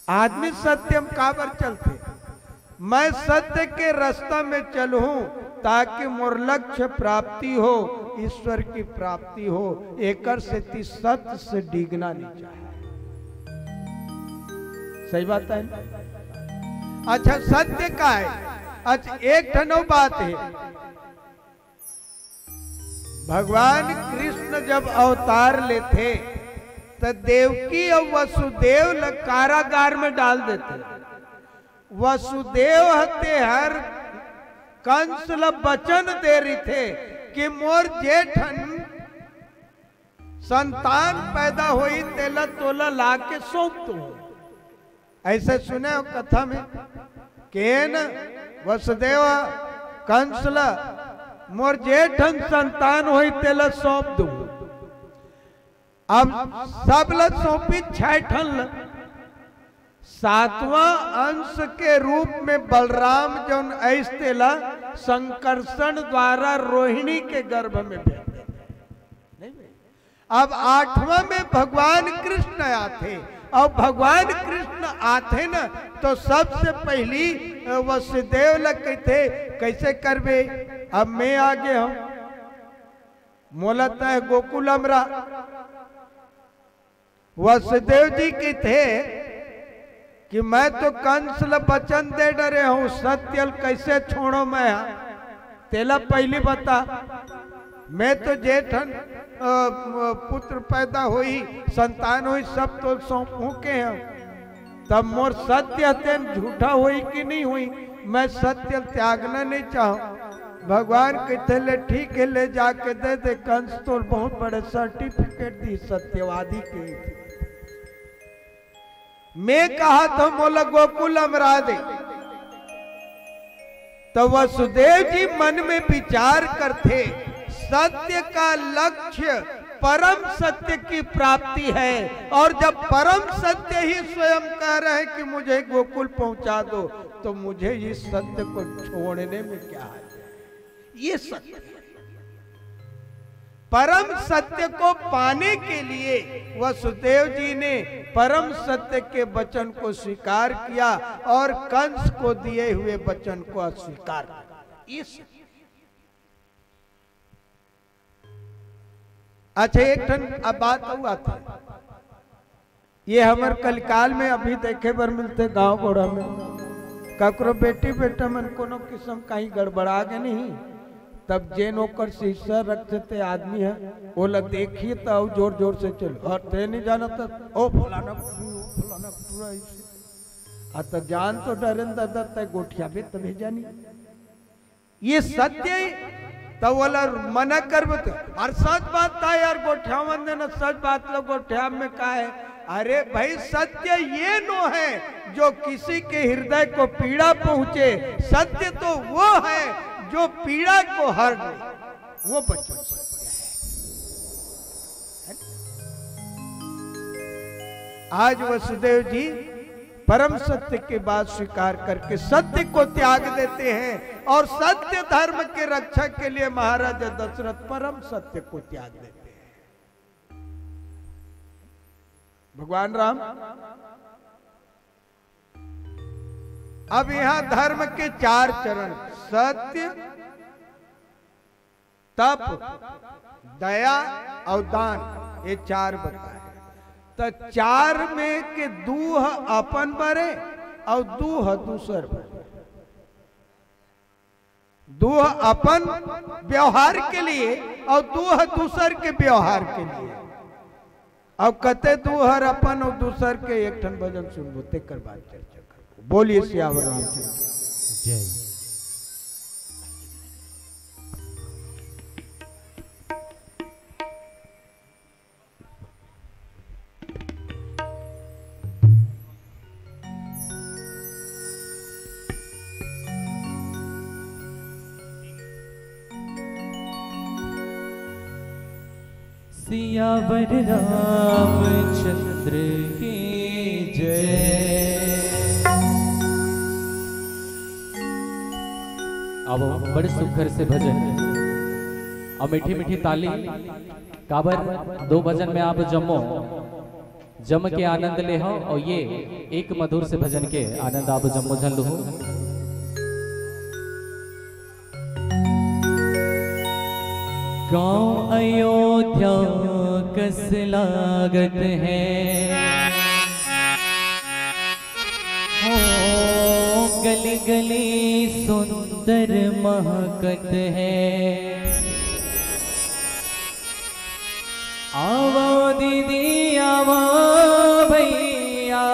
आदमी सत्य में काबर चलथे? मैं सत्य के रास्ता में चलहूं ताकि मोर लक्ष्य प्राप्ति हो, ईश्वर की प्राप्ति हो। एकर सेती सत्य से डिगना नहीं चाहे। सही बात है ना? अच्छा, सत्य का है? अच्छा, एक ठन अउ बात है। भगवान कृष्ण जब अवतार लेथे, त देवकी अउ वसुदेव ल कारागार में डाल देथे। वसुदेव ह तेहर कंस ल वचन दे रिथे कि मोर जे ठन संतान पैदा होई, तेला तोला ला के सौंप दूं। ऐसे सुने हो कथा में, केन वसुदेव कंस ल, मोर जे ठन संतान होई, तेला सौंप दूं। अब सब ल सौंपी, छह ठन ल। सातवां अंश के रूप में बलराम जौन अइस, तेला संकर्षण द्वारा रोहिणी के गर्भ में भेज देथे। नहीं भेज? अब आठवां में भगवान कृष्ण आथे, अउ भगवान कृष्ण आथे न, तो सबसे पहली, अ, वसुदेव ल कहिथे, "कैसे करबे? अब मैं आगे हूं, मोला तय गोकुल अमरा।" वसुदेव जी कहिथे कि मैं तो कंस ल वचन दे डरे हूं, सत्य ल कैसे छोड़ो मैं? तेला पहली बता, मैं तो जे ठन, अ, पुत्र पैदा होई, संतान होई, सब तो सौंपहूं के हूं। तब मोर सत्य तेन झूठा होई कि नहीं होई? मैं सत्य ल त्यागना नहीं चाहूं। भगवान कहिथे, "ले ठीक हे, ले जाके दे दे, कंस तोर बहुत बड़े सर्टिफिकेट दी सत्यवादी के।" मैं कहा था मोला गोकुल अमरा दे। तो वसुदेव जी मन में विचार करथे, सत्य का लक्ष्य परम सत्य की प्राप्ति है, और जब परम सत्य ही स्वयं कह रहे हैं कि मुझे गोकुल पहुंचा दो, तो मुझे इस सत्य को छोड़ने में क्या है? ये सत्य है। परम सत्य को पाने के लिए वसुदेव जी ने परम सत्य के वचन को स्वीकार किया और कंस को दिए हुए वचन को अस्वीकार किया। इस अच्छा, एक ठन अब बात अउ आथे। ये हमर कलिकाल में अभी देखे बर मिलथे गांव गोड़ा में, ककरो बेटी बेटा मन कोनो किस्म कहीं गड़बड़ा गे नहीं, तब जेन ओकर शिष्य रखथे ते आदमी है, ओला देखिए त अउ जोर जोर से चल, "अरे ते नहीं जानत, ओ फलाना कुटुरा, ओ फलाना कुटुरा ऐसे।" आ त जान तो डरेन दादा, ते गोठियाबे तभे जानी। ये सत्य हे, त ओला मना करबे त, अरे सच बात था यार, गोठियावन देना, सच बात लो, गोठियाब में का है? अरे भाई, सत्य ये नो है जो किसी के हृदय को पीड़ा पहुंचे, सत्य तो वो है जो पीड़ा को हर ले, वो बच्चों सत्य है। आज वसुदेव जी परम सत्य की बात स्वीकार करके सत्य को त्याग देते हैं और सत्य धर्म के रक्षा के लिए महाराजा दशरथ परम सत्य को त्याग देते हैं। भगवान राम, अब यहां धर्म के चार चरण, सत्य, तप, दया अउ दान, ये चार बताए। त चार में के दू ह अपन बरे अउ दू ह दूसर बरे। दू ह अपन व्यवहार के लिए अउ दू ह दूसर के व्यवहार के लिए। अब कते दू हर अपन अउ दूसर के एक ठन भजन सुनबो, तेकर बाद चर्चा करबो। बोलिए सियावर रामचंद्र। जय। सियावर रामचंद्र की जय। आवो, बड़े सुघर से भजन अउ मीठी मीठी ताली। काबर दो भजन में आप जम्मो जम के आनंद ले हो अउ ये एक मधुर से भजन के आनंद आप जम्मो झन लुहू। गांव अयोध्या कस लागत है, हो गली गली सुंदर महकत है। आवो दीदी, आवो भैया,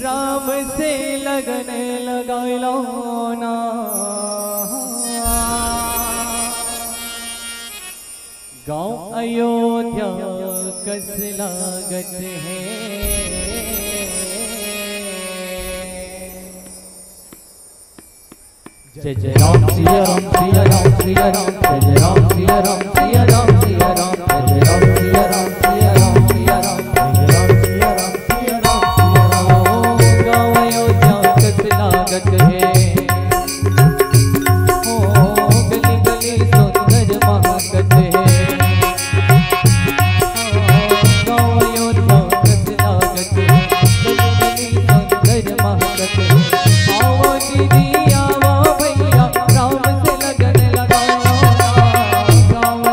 राम से लगन लगाई लो ना। गांव अयोध्या कस लागत है। जय जय राम सिया राम सिया राम सिया राम, जय जय राम सिया राम सिया राम सिया राम, जय जय राम सिया राम सिया राम सिया राम, जय जय राम सिया राम सिया राम सिया राम। गाँव अयोध्या कस लागत है, ओ गली गली सुंदर महकत है। गाँव अयोध्या कस लागत है, गली गली सुंदर महकत है। आवो दीदी आवो भैया, राम से लगन लगाओ ना। गाँव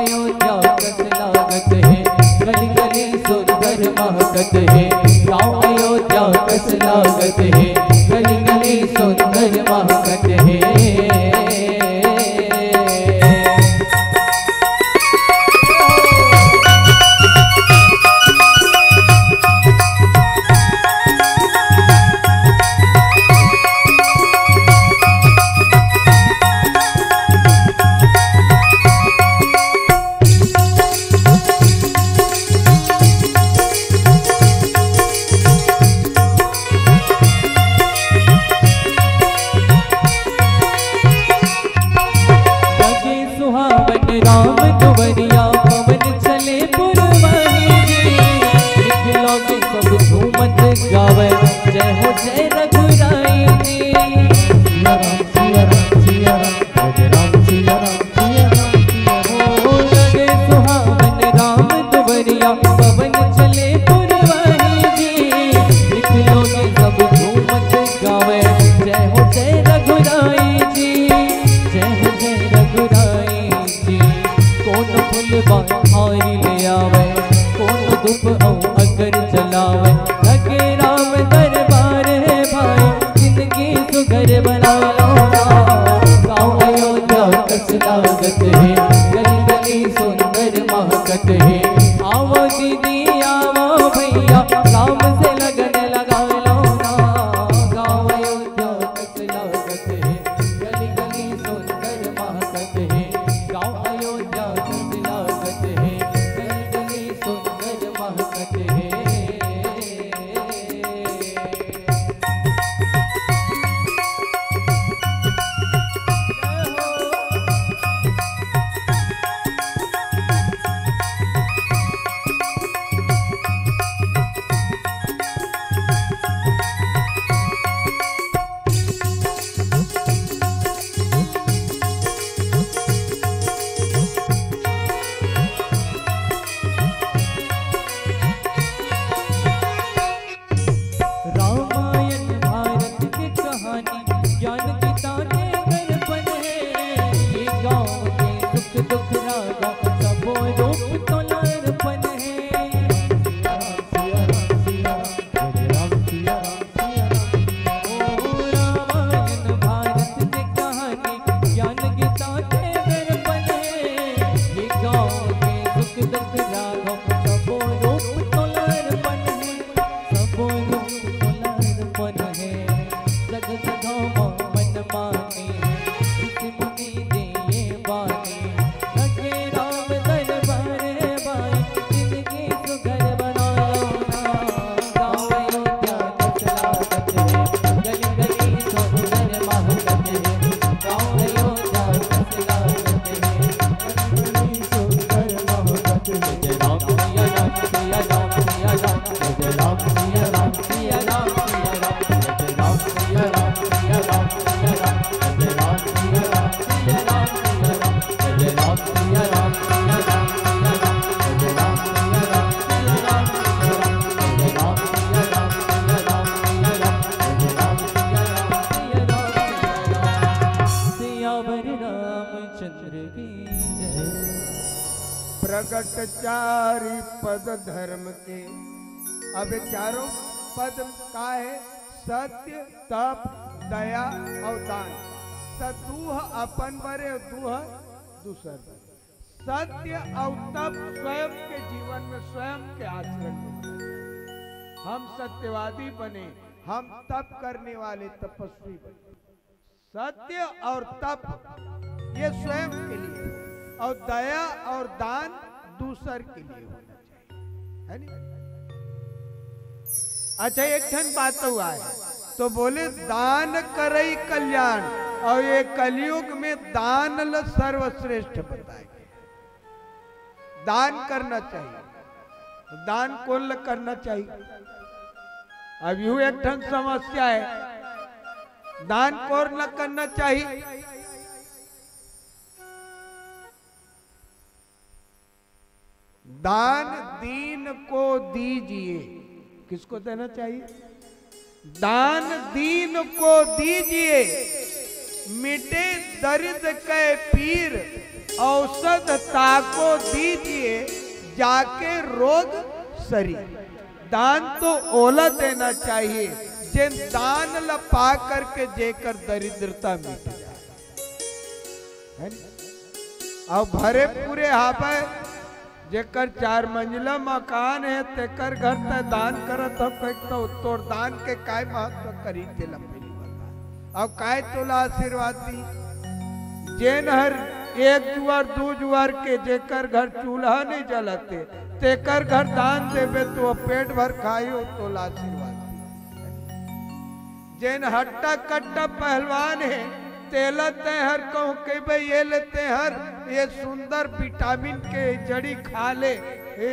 चंद्र की जय। प्रगट चारि पद धर्म के। अब ये चारों पद का है? सत्य, तप, दया और दान। त दूह अपन बरे और दूह दूसर बरे। सत्य और तप स्वयं के जीवन में, स्वयं के आचरण में। हम सत्यवादी बने, हम तप करने वाले तपस्वी बने। सत्य और तप ये स्वयं के लिए, और दया और दान दूसर के लिए होना चाहिए, है नी? अच्छा, एक ठन बात हुआ है, तो बोले, दान करई कल्याण, और ये कलयुग में दान ल सर्वश्रेष्ठ बताए। दान करना चाहिए। दान कोन ल करना चाहिए? अब यू एक ठन समस्या है, दान कोन ल करना चाहिए? दान दीन को दीजिए। किसको देना चाहिए? दान दीन को दीजिए, मिटे दर्द कै पीर, औषध ताको दीजिए, जाके रोग सरी। दान तो ओला देना चाहिए, जेन दान ल पा करके जेकर दरिद्रता मिट जाए, है न? अउ भरे पूरे हावय, जेकर चार मंजिला मकान हे, तेकर घर तैं दान करत हव, कहिके तो तोर दान के काय महत्व करही, तेला पहिली बता। अउ काय तोला आशीर्वाद दी? जेन हर एक जुआर, दू जुआर के, जेकर घर चूल्हा नहीं जलत हे, तेकर घर दान देबे, तो पेट भर खाही, अउ तोला आशीर्वाद दी। जेन हट्टा कट्टा पहलवान हे, तेला तैं हर कहूँ कहिबे, ये ले तैं हर, ये सुंदर विटामिन के जड़ी खा ले, ए,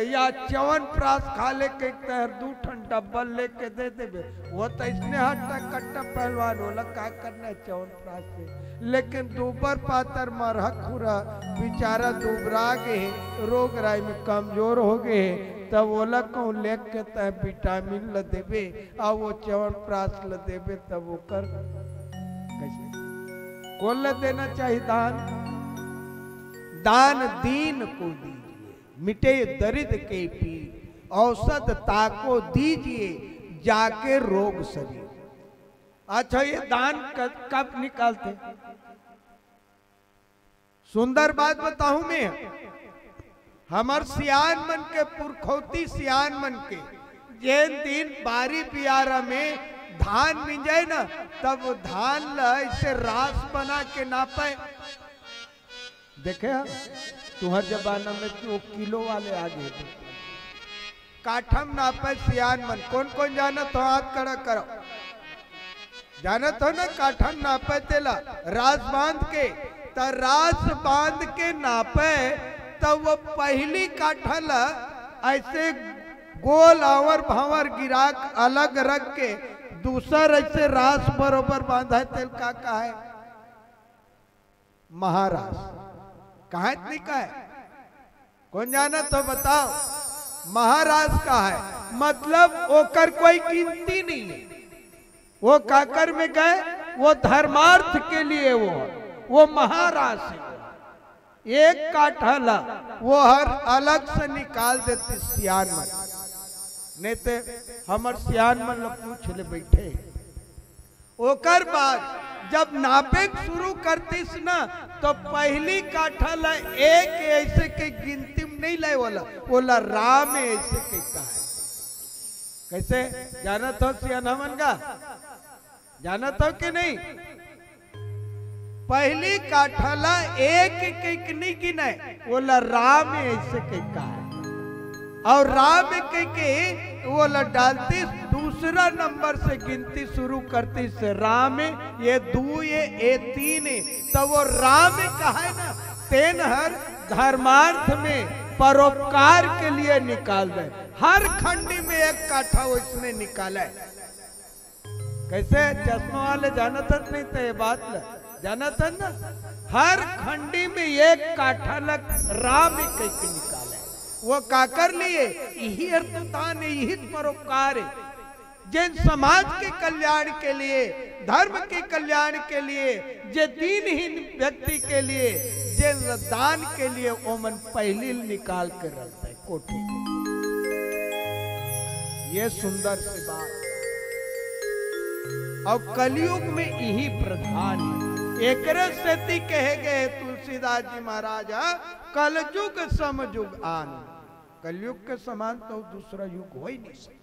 या च्यवनप्राश खा ले, कहिके तैं हर दू ठन डब्बा लेके दे देबे। वो तो इसने हट्टा कट्टा पहलवान, ओला का करना हे च्यवनप्राश से? लेकिन दूबर पातर मरहा खुरहा बिचारा दुबरा गे हे, रोग राई में कमजोर हो गे हे, तब ओला कहूँ लेके तैं विटामिन ल देबे, अउ वो च्यवनप्राश ल देबे, तब ओकर कैसे? कोन ल देना चाहिए दान? दान दीन को दीजिए, मिटे दरिद्र के पीर, औषध ताको दीजिए, जाके रोग सरी। अच्छा, ये दान क-, कब निकालथे? सुंदर बात बताहूं मैं, हमर सियान मन के, पुरखौती सियान मन के, जेन दिन बारी बियारा में धान मिंजय न, तब धान ल ऐसे रास बना के नापय। देखे ह, तुहर जमाना में तो किलो वाले आ गए। काठम नापय सियान मन, कोन कोन जानत हो, हाथ खड़ा करो। जानत हो ना, काठम नापय तेला, रास बांध के, त रास बांध के नापय, त वो पहिली काठा ल ऐसे गोल आंवर भांवर गिरा के अलग रख के, दूसर ऐसे रास बरोबर बांधय, तेला का कहय? महारास। कहय त नहीं कहय? कोन जानत हो बताओ? महारास कहय, मतलब ओकर कोई गिनती नहीं हे। वो काकर में गय, वो धर्मार्थ के लिए वो, वो महारास हे। एक काठा ला वो हर अलग से निकाल देतिस सियान मन, नहीं ते हमर सियान मन ला पूछ ले बइठे। ओकर बाद जब नापे के शुरू करतिस ना, तो पहिली काठा ला एक ऐसे के गिनती में नहीं लय, ओला, ओला राम ऐसे के कहय। कैसे? जानत हो सियान मन का? जानत हो कि नहीं? पहिली काठा ला एक के नहीं गिनय, ओला राम ऐसे के कहय। अउ राम कहिके ओला डालतिस, दूसरा नंबर से गिनती शुरू करतिस, राम ये दू ये, ये तीन ये, त वो राम कहय ना, तेन हर धर्मार्थ में परोपकार के लिए निकाल दे। हर खंडी में एक काठा वइसने निकालय। कैसे? चश्मा वाले जानत हन नहीं तो ये बात ल जानत हन ना, हर खंडी में एक काठा ल राम ही कहिके निकालय। वो काकर लिए? इही हर तो दान हे, इही तो परोपकार हे। जेन समाज के कल्याण के लिए, धर्म के कल्याण के लिए, जे दीनहीन व्यक्ति के लिए, जेन दान के लिए ओमन पहिली निकाल के रखथे कोठी। ये सुंदर सी बात। अउ कलयुग में इही प्रधान हे। एकरे सेती कहे गए हे तुलसीदास जी महाराज ह, "कलयुग समयुग आन।" कलयुग के समान तो दूसरा युग हो ही नहीं सकता।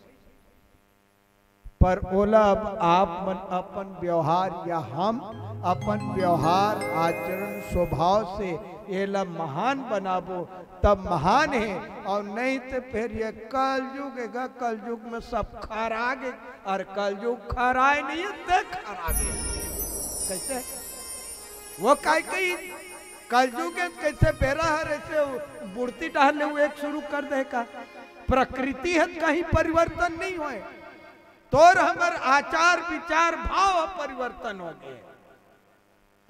पर ओला अब आप मन अपन व्यवहार या हम अपन व्यवहार, आचरण, स्वभाव से एला महान बनाबो, तब महान हे। अउ नहीं तो फिर ये कलयुग हे गा, कलयुग में सब खरागे, अउ कलयुग खराय नहीं हे, ते खरागे। कैसे? वो काय कही, कलयुग हे, कैसे बेरा हर ऐसे बुढ़ती डहर ले वो एक शुरू कर दे का? प्रकृति हे, कहीं परिवर्तन नहीं होय। तोर हमर आचार विचार भाव ह परिवर्तन हो गए।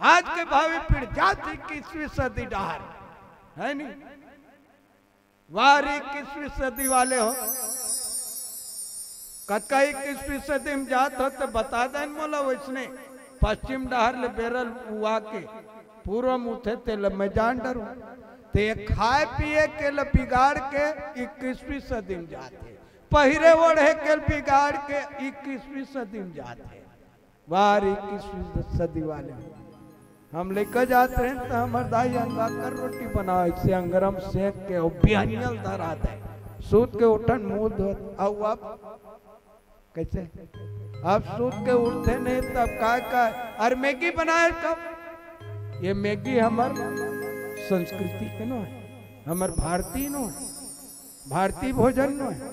आज के भावी पीढ़ी जात इक्कीसवीं सदी डहर, है नी? वाह रे इक्कीसवीं सदी वाले हो, कतका इक्कीसवीं सदी में जात हो तो बता देन मोला। वैसने पश्चिम डहर ले बेरल उवा के पूर्व में उठे, तेला मैं जान डरूं। ते खाए पिए के ल बिगाड़ के इक्कीसवीं सदी में जात हे, पहिरे ओढ़े के ल बिगाड़ के इक्कीसवीं सदी में जात हे। वाह रे इक्कीसवीं सदी वाले, हम लइका जात रहेन त हमर दाई अंगाकर रोटी बनावे, इसे अंगरम सेंक के अउ बिहनिया ल धरा दे, सूत के उठन मुंह धोत। अउ अब कैसे? अब सूत के उठे नहीं, तब काय काय, अरे मैगी बनाए कब? ये मैगी हमर संस्कृति के नो हे, हमर भारतीय नो हे, भारतीय भोजन नो हे।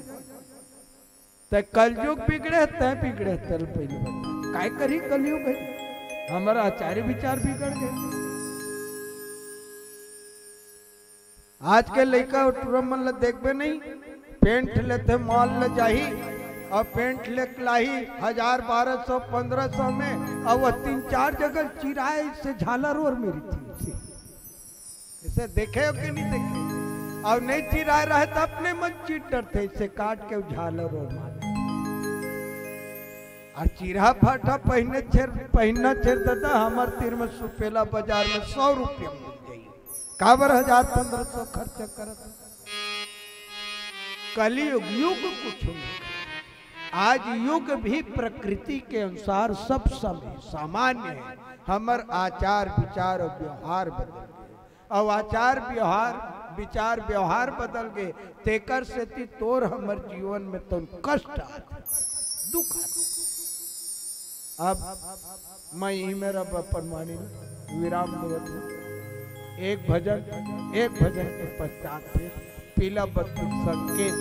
ते कलयुग बिगड़े, ते बिगड़े, तेला पहले बता। काय करी कलयुग हे? हमर आचार विचार बिगड़ गए। आज के लइका अउ टूरा मन ल देखबे नहीं, पैंट लेथे मॉल ल जाही, अउ पैंट लेके लाही हजार, बारह सौ, पन्द्रह सौ में, अउ वो तीन चार जगह चिराए से झालर ओर मेरथे। इसे देखे हो कि नहीं देखे? अउ नहीं चिराए रहे त अपने मन चीर डरथे, इसे काट के झालर ओर मार। अउ चिरहा फाटा पहिने छेर, पहिनना छेर दादा, हमर तीर में सुपेला बाजार में सौ रुपया मिल जाही। काबर हजार पन्द्रह सौ खर्चा करत? कलयुग युग कुछ नहीं। आज युग भी प्रकृति के अनुसार सब समय सामान्य हे। हमर आचार विचार अउ व्यवहार बदल गए, अउ आचार व्यवहार, विचार व्यवहार बदल गए, तेकर सेती तोर हमर जीवन में तोन कष्ट आथे, दुख आथे। अब मैं इही मेर अपन वाणी विराम देवत हूँ। एक भजन, एक भजन के पश्चात फिर पीला बत्ती संकेत।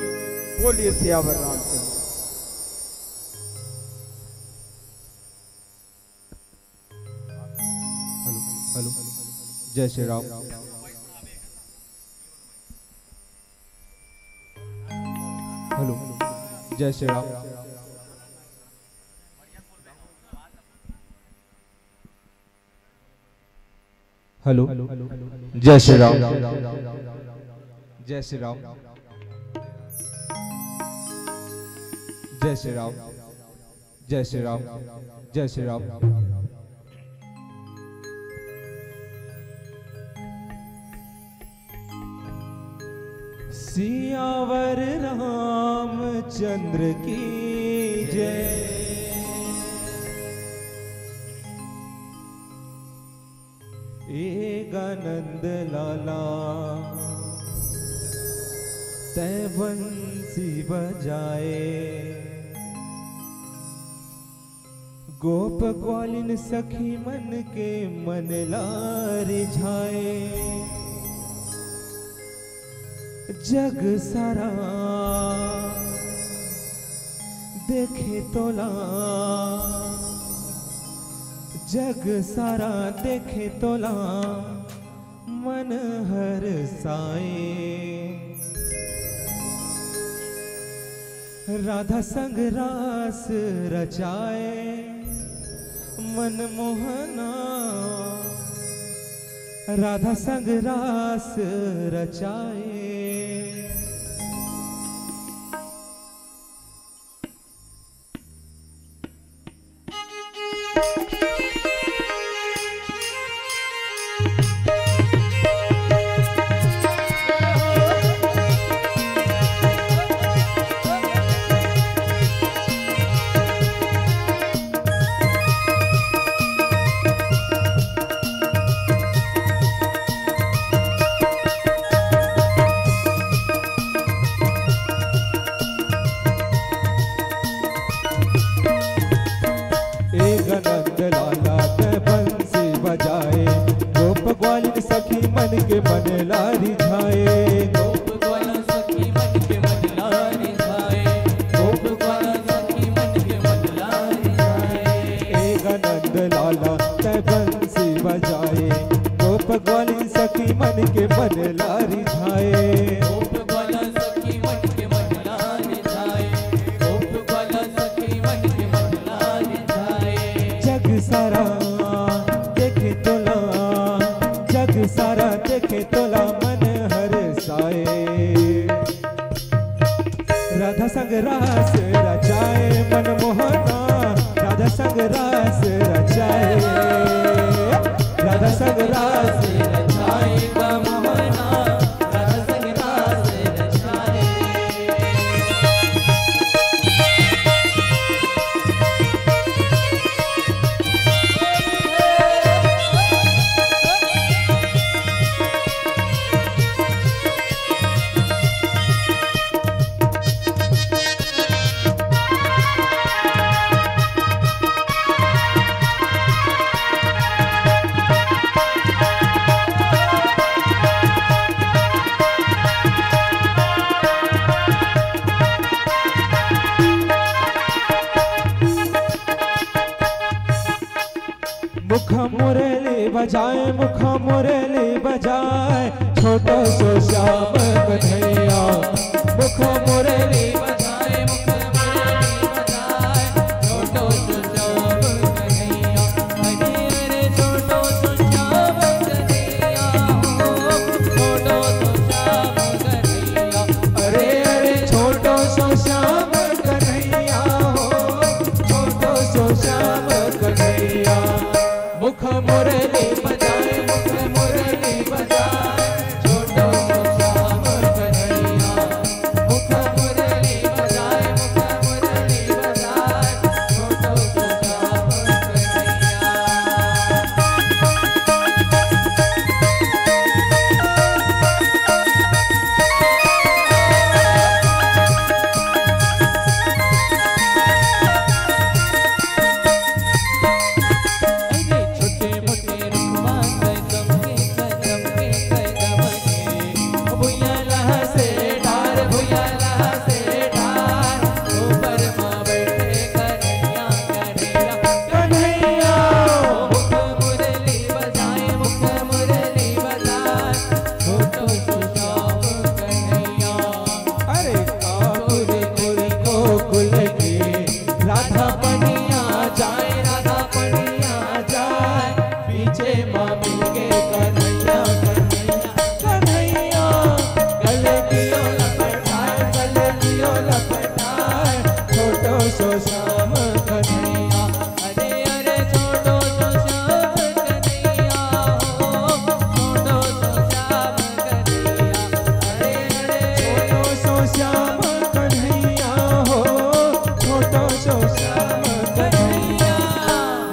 बोलिए सियावर रामचंद्र। हेलो, हेलो, जय श्री राम। हेलो, जय श्री राम। हेलो, जय श्री राम। जय श्री राम। जय श्री राम। जय श्री राम। जय श्री राम। सियावर रामचंद्र की जय। ए गा नंद लाला, तैं बंसी बजाए, गोप ग्वालिन सखी मन के मन ला रिझाए। जग सारा देखे तोला, जग सारा देखे तोला, मन हरसाए। राधा संग रास रचाए, मन मोहना। राधा संग रास रचाए। ग्वालिन सखी मन के मन ला रिझाए। गोप ग्वाला सखी मन के मन ला रिझाए। गोप ग्वाला सखी मन के मन ला रिझाए। ए गा नंद लाला तैं बंसी बजाए। गोप ग्वालिन सखी मन के मन ला रिझाए। गोप ग्वाला सखी मन के मन ला रिझाए। गोप ग्वाला सखी मन के मन ला रिझाए। जग सारा देखे तोला, जग सारा देखे तोला मन हरसाए। राधा संग रास रचाए मनमोहना, राधा संग रास रचाए, राधा संग रास रचाए मनमोहना, राधा संग रास रचाए। मुख मुरली बजाए, मुख मुरली बजाए, छोटो सो श्याम कन्हैया। मुख मुरली बजाए, मुख मुरली बजाए, छोटो सो श्याम कन्हैया। अरे अरे छोटो सो श्याम कन्हैया हो, छोटो सो श्याम कन्हैया। अरे अरे छोटो सो श्याम कन्हैया हो, छोटो सो श्याम कन्हैया। मुख मुरली बजाए, मुख मुरली बजाए, छोटो सो श्याम कन्हैया। मुख मुरली बजाए, मुख मुरली बजाए, छोटो सो श्याम कन्हैया। अरे छोटे मोटे रुखवा कदम के, कदम के, कदम के, भुइयां लहसे डार, भुइयां लहसे डार, ऊपर मा बैठे कन्हैया, कन्हैया, कन्हैया। मुख मुरली बजाए, मुख मुरली बजाए, छोटो सो श्याम कन्हैया। अरे काकुर गोरी गोकुल के राधा पनिया जाए, राधा पनिया जाए, पीछे मा मिलके कन्हैया, कन्हैया, कन्हैया। गले दियो लपटाए, गले दियो लपटाए, छोटो सो श्याम कन्हैया। अरे अरे छोटो सो श्याम कन्हैया हो, छोटो सो श्याम कन्हैया। अरे अरे छोटो सो श्याम कन्हैया हो, छोटो सो श्याम कन्हैया।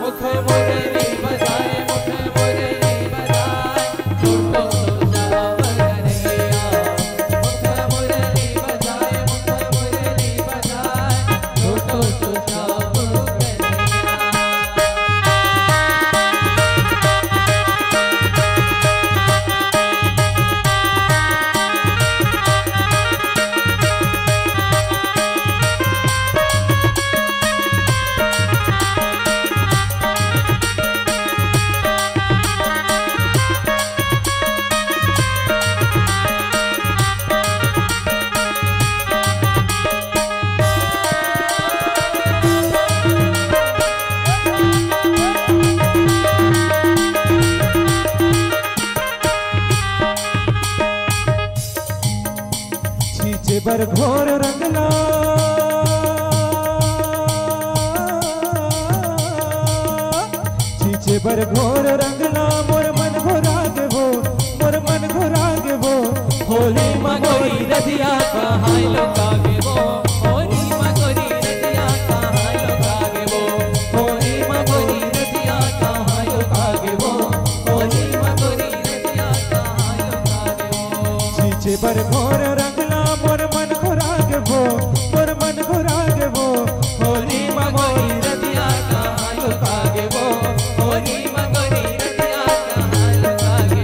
मुख मुरली बजाए, मुख मुरली बजाए, छोटो सो श्याम कन्हैया। मुख मुरली बजाए, मुख मुरली बजाए, छोटो सो श्याम कन्हैया। छींचे बर घोर रंग ला, छींचे बर घोर रंग ला, मोर मन घोरा गे वो, मोर मन घोरा गे वो। होली मा गोरी रतिया कहाँ लुका गे वो, होली मा गोरी रतिया कहाँ लुका गे वो, होली मा गोरी रतिया कहाँ लुका गे वो, होली मा गोरी रतिया कहाँ लुका गे वो। छींचे बर घोर रंग ला, मोर मन घोरा गे वो, मोर मन घोरा गे वो। होली मा गोरी रतिया कहाँ लुका गे वो, होली मा गोरी रतिया कहाँ लुका गे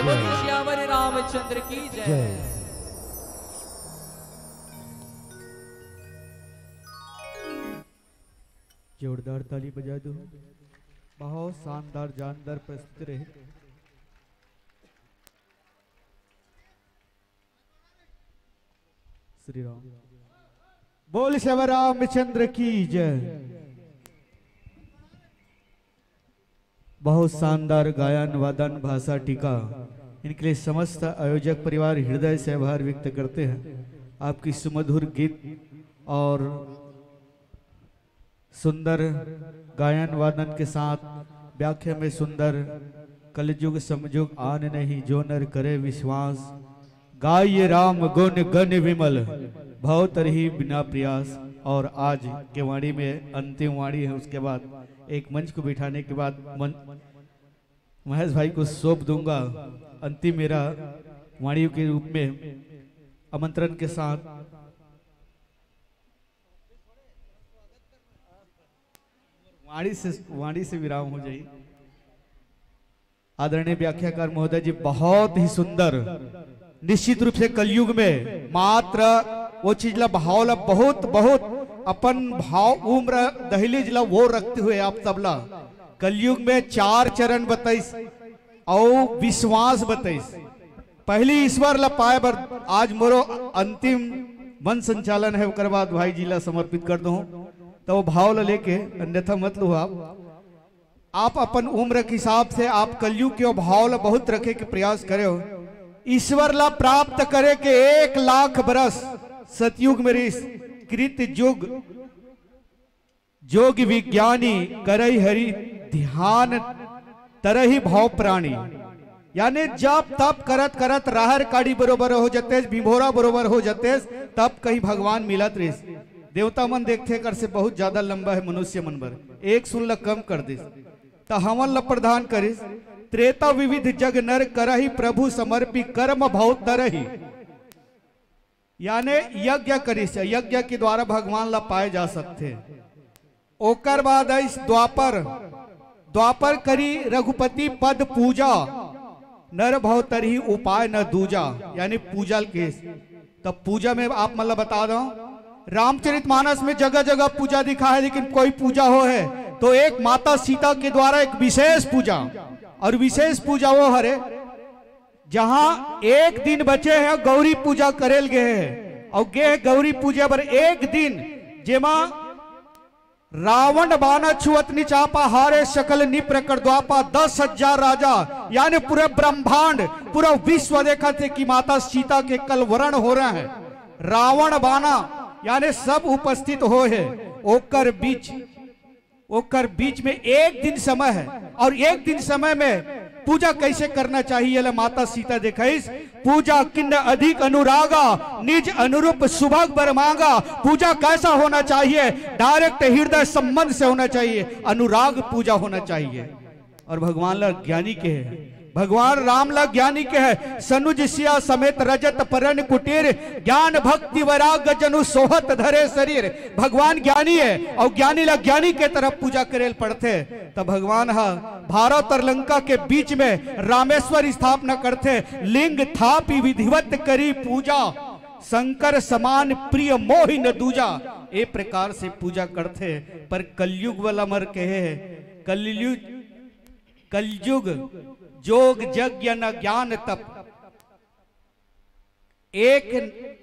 बोलो सियावर रामचंद्र की जय। जय। जोरदार ताली बजा दो। बहुत शानदार, जानदार प्रस्तुति रहे। श्री राम। बोल सेवा रामचंद्र की जय। बहुत शानदार गायन, वादन, भाषा, टीका। इनके लिए समस्त आयोजक परिवार हृदय से आभार व्यक्त करते हैं। आपकी सुमधुर गीत और सुंदर गायन वादन के साथ व्याख्या में सुंदर कलयुग समयुग आन नहीं जो नर करे विश्वास। गाय राम गुण गण विमल, भव तरही बिना प्रयास। और आज के वाणी में अंतिम वाणी है, उसके बाद एक मंच को बिठाने के बाद मन, महेश भाई को सौंप दूंगा अंतिम मेरा वाणी के रूप में आमंत्रण के साथ। वाणी से, वाणी से विराम हो जाई। आदरणीय व्याख्याकार महोदय जी, बहुत ही सुंदर। निश्चित रूप से कलयुग में मात्र वो चीज ला, भाव ला बहुत, बहुत अपन भाव उम्र दहलीज ला वो रखते हुए आप सबला कलयुग में चार चरण बताइस, अउ विश्वास बताइस। पहली ईश्वर ला पाए बर आज मोरो अंतिम मन संचालन है, ओकर बाद भाई जी ला समर्पित कर दो, तो वो भाव ला लेके, अन्यथा मत लो आप। आप अपन उम्र के हिसाब से आप कलयुग के भाव ला बहुत रखे के प्रयास करे हो। ईश्वर ला प्राप्त करे के एक लाख बरस सतयुग में रिस, कृत युग जोग विज्ञानी करई हरि ध्यान तरही भव प्राणी। यानी जप तप करत करत राहर काड़ी बरोबर हो जतेस, भिभोरा बरोबर हो जतेस, तब कहीं भगवान मिलत रिस। देवता मन देखथे कर से बहुत ज्यादा लंबा है मनुष्य मन बर, एक सुन ल कम कर दिस, त हमन ल प्रदान करिस। त्रेता विविध जग नर करही प्रभु समर्पी कर्म भव तरही। याने यज्ञ करिस, यज्ञ के द्वारा भगवान ला पाए जा सकथे। ओकर बाद आइस द्वापर, द्वापर करी रघुपति पद पूजा, नर भव तरही उपाय न दूजा, यानी पूजा ल केस। तब पूजा में आप मन ला बता दो, रामचरित मानस में जगह जगह पूजा दिखा है, लेकिन कोई पूजा हो है तो एक माता सीता के द्वारा एक विशेष पूजा, और विशेष पूजा वो हरे जहां एक दिन बचे हैं, गौरी पूजा करेल गए हैं, और गे हैं गौरी पूजा पर एक दिन, जेमा रावण बाना छुअत निचापा, हारे सकल निप रकड़ द्वापा, दस हजार राजा, यानी पूरे ब्रह्मांड, पूरा विश्व देखत हे कि माता सीता के कलवरण हो रहे हैं। रावण बाना, यानी सब उपस्थित हो है, ओकर बीच ओकर बीच में एक दिन समय है, और एक दिन समय में पूजा कैसे करना चाहिए, ले माता सीता देखाइस। पूजा किन्न अधिक अनुरागा, निज अनुरूप सुभग बर मांगा। पूजा कैसा होना चाहिए? डायरेक्ट हृदय संबंध से होना चाहिए, अनुराग पूजा होना चाहिए। और भगवान ला ज्ञानी के है, भगवान राम ला ज्ञानी के है, सनुज सिया समेत रजत परन कुटीर, ज्ञान भक्ति वैराग जनु सोहत धरे शरीर। भगवान ज्ञानी है, और ज्ञानी ला ज्ञानी के तरफ पूजा करेल पड़थे। त भगवान ह भारत और लंका के बीच में रामेश्वर स्थापना करथे, लिंग थापी विधिवत करी पूजा, शंकर समान प्रिय मोहि न दूजा। ए प्रकार से पूजा करथे। पर कलयुग वाला मर कहे है, कलयुग, कलयुग जोग जग न ज्ञान तप। एक,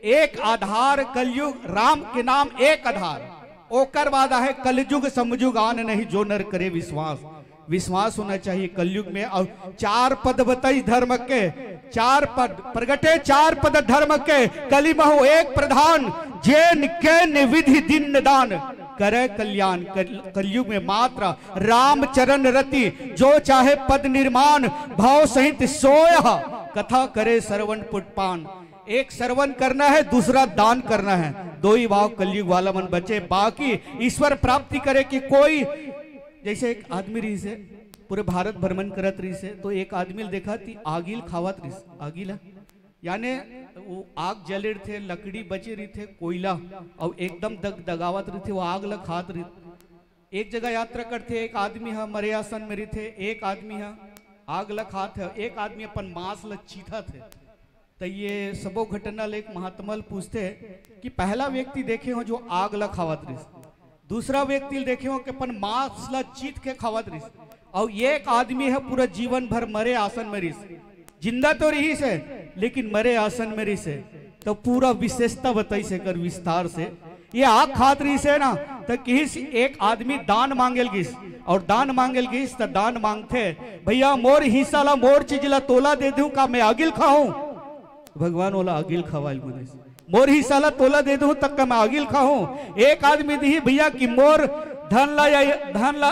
एक आधार कलयुग, राम के नाम एक आधार। ओकर बाद आहे कलयुग समयुग आन नहीं जो नर करे विश्वास। विश्वास होना चाहिए कलयुग में। और चार पद बताई धर्म के, चार पद प्रगटे, चार पद धर्म के, कली महु एक प्रधान, जेन केन विधि दीन दान, करे कल्याण। कल-, कलयुग में मात्र राम चरण रति, जो चाहे पद निर्माण, भाव सहित सोयह, कथा करे श्रवण पुटपान। एक श्रवण करना है, दूसरा दान करना है, दो ही भाव कलयुग वाला मन बचे। बाकी ईश्वर प्राप्ति करे कि कोई, जैसे एक आदमी रहिस हे, पूरे भारत भ्रमण करत रहिस हे, तो एक आदमी ल देखा थी आगी ल खावत रहिस, आगी ला, याने वो आग जले रहिथे, लकड़ी बचे रहिथे, कोयला, और एकदम दग दगावत रहिथे, वो आग ला खात रहिथे। एक जगह यात्रा करथे, एक आदमी ह मरे आसन में रहिथे, एक आदमी ह आग ल खात हे, एक आदमी अपन मांस ल चीथत हे। त ये सबो घटना ले एक महात्मा ल पूछथे कि पहला व्यक्ति देखे हो जो आग ल खावत रिहिस, दूसरा व्यक्ति ल देखे हो कि अपन मांस ल चीथ के खावत रिहिस, अउ एक आदमी हे पूरा जीवन भर मरे आसन में रिहिस, जिंदा तो रिहिस हे लेकिन मरे आसन में रिहिस हे। त पूरा विशेषता बताइस एकर विस्तार से। ये आग खात रिहिस हे ना, त किहिस एक आदमी दान मांगे ल गिस, अउ दान मांगे ल गिस त दान मांगथे, "भैया, मोर हिस्सा ला, मोर चीज ला तोला दे दूं, का मैं आगी ल खाहूं?" भगवान ओला आगी ल खवाय ल मनिस। "मोर हिस्सा ला तोला दे दूं, त का मैं आगी ल खाहूं?" एक आदमी दिही, "भैया, कि मोर धन ला या धन ला,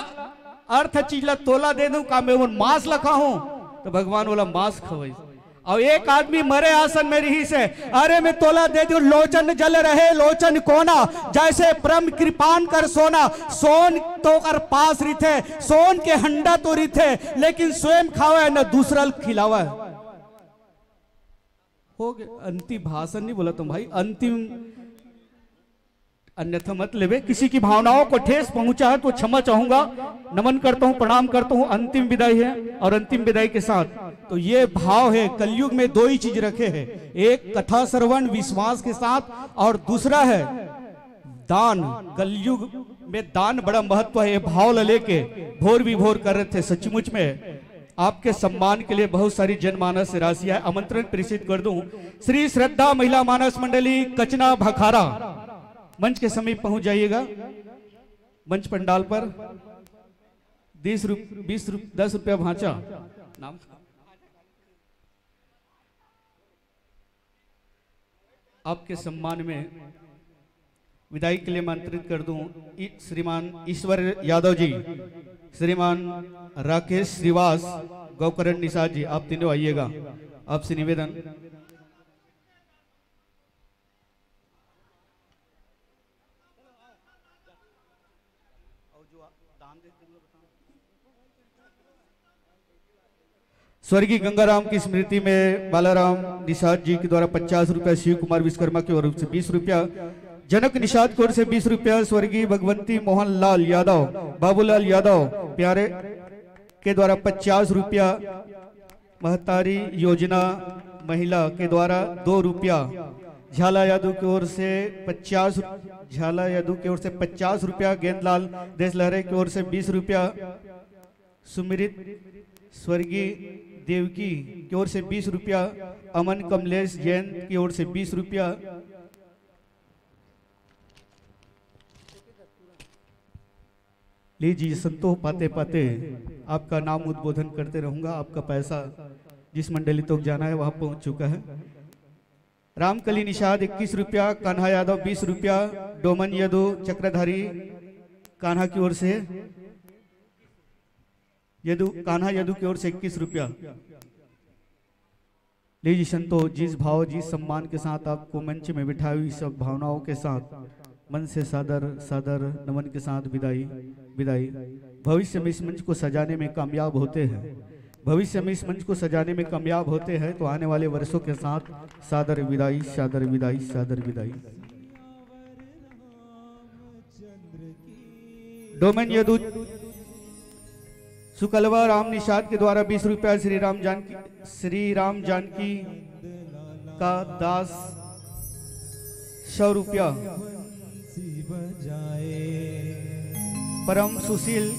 अर्थ चीज ला तोला दे दूं, का मैं ओमन मांस ला खाहूं?" त भगवान ओला मांस खवाइस। अउ एक आदमी मरे आसन में रिहिस हे, "अरे, मैं तोला दे दूं, लोचन जल रहे लोचन कोना, जैसे ब्रह्म कृपान कर सोना।" सोन तो ओकर पास रिथे, सोन के हंडा तो रिथे, लेकिन स्वयं खावे न दूसरा ल खिलावे। हो गया, अंतिम भाषण नहीं बोला तुम भाई, अंतिम, अन्यथा मत लेवे। किसी की भावनाओं को ठेस पहुंचा है तो क्षमा चाहूंगा, नमन करता हूं, प्रणाम करता हूं। अंतिम विदाई है और अंतिम विदाई के साथ तो ये भाव है, कलयुग में दो ही चीज रखे हैं, एक कथा श्रवण विश्वास के साथ, और दूसरा है दान। कलयुग में दान बड़ा महत्व है। ये भाव ल लेके भोर विभोर करत हे। सचमुच में आपके सम्मान के लिए बहुत सारी जनमानस राशि है। आमंत्रण प्रेषित कर दूं, श्री श्रद्धा महिला मानस मंडली कचना भखारा, मंच के समीप पहुंच जाइएगा। मंच पंडाल पर बीस रुप-, बीस रुप-, दस रुपया भांचा। नाम आपके सम्मान में विदाई के लिए आमंत्रित कर दूं इ-, श्रीमान ईश्वर यादव जी, श्रीमान राकेश श्रीवास, गौकरण निषाद जी, आप तीनों आइएगा। आपसे निवेदन। स्वर्गीय गंगाराम की स्मृति में बालाराम निषाद जी के द्वारा पचास रुपया, शिव कुमार विश्वकर्मा की ओर से बीस रुपया, जनक निषाद की ओर से बीस रुपया, स्वर्गीय भगवंती मोहन लाल यादव, बाबूलाल यादव प्यारे के द्वारा पचास रुपया, महतारी योजना महिला के द्वारा दो रुपया, झाला यादव की ओर से पचास, झाला यादव की ओर से पचास रुपया, गेंदलाल देशलहरे की ओर से बीस रुपया, सुमित स्वर्गीय देवकी की ओर से बीस रुपया, अमन कमलेश जैन की ओर से बीस रुपया। लीजिए, संतोष पाते पाते आपका नाम उद्बोधन करते रहूंगा। आपका पैसा जिस मंडली तक जाना है, वहां पहुंच चुका है। रामकली निषाद इक्कीस रुपया, कान्हा यादव बीस रुपया, डोमन यदु चक्रधारी कान्हा की ओर से, यदु, कान्हा यदु की ओर से इक्कीस रुपया। लीजिए संतोष, जिस भाव, जिस सम्मान के साथ आपको मंच में बिठाए हुए, इस सब भावनाओं के साथ मन से सादर, सादर नमन के साथ विदाई, विदाई। भविष्य में इस मंच को सजाने में कामयाब होते हैं, भविष्य में इस मंच को सजाने में कामयाब होते हैं, तो आने वाले वर्षों के साथ सादर विदाई, सादर विदाई, सादर विदाई। डोमेन यदु सुकलवा राम निषाद के द्वारा बीस रुपया, श्री राम जानकी, श्री राम जानकी का दास सौ रुपया, परम सुशील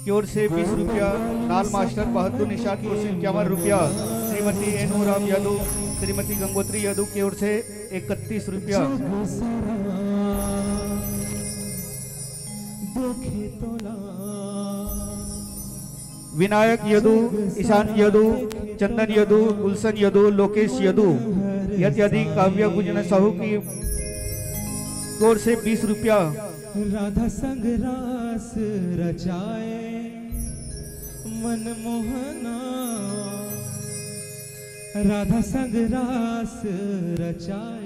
की ओर से बीस रुपया, लाल मास्टर बहादुर निषाद की ओर से इक्यावन रुपया, श्रीमती एनू राम यादव, श्रीमती गंगोत्री यादव की ओर से इकतीस रुपया। विनायक यदु, ईशान यदु, चंदन यदु, गुलशन यदु, लोकेश यदु इत्यादि काव्य गुंजन साहू की ओर से बीस रुपया। राधा संग रास रचाए मनमोहना, राधा संग रास रचाए।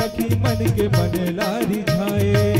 सखी मन के मन ला रिझाए।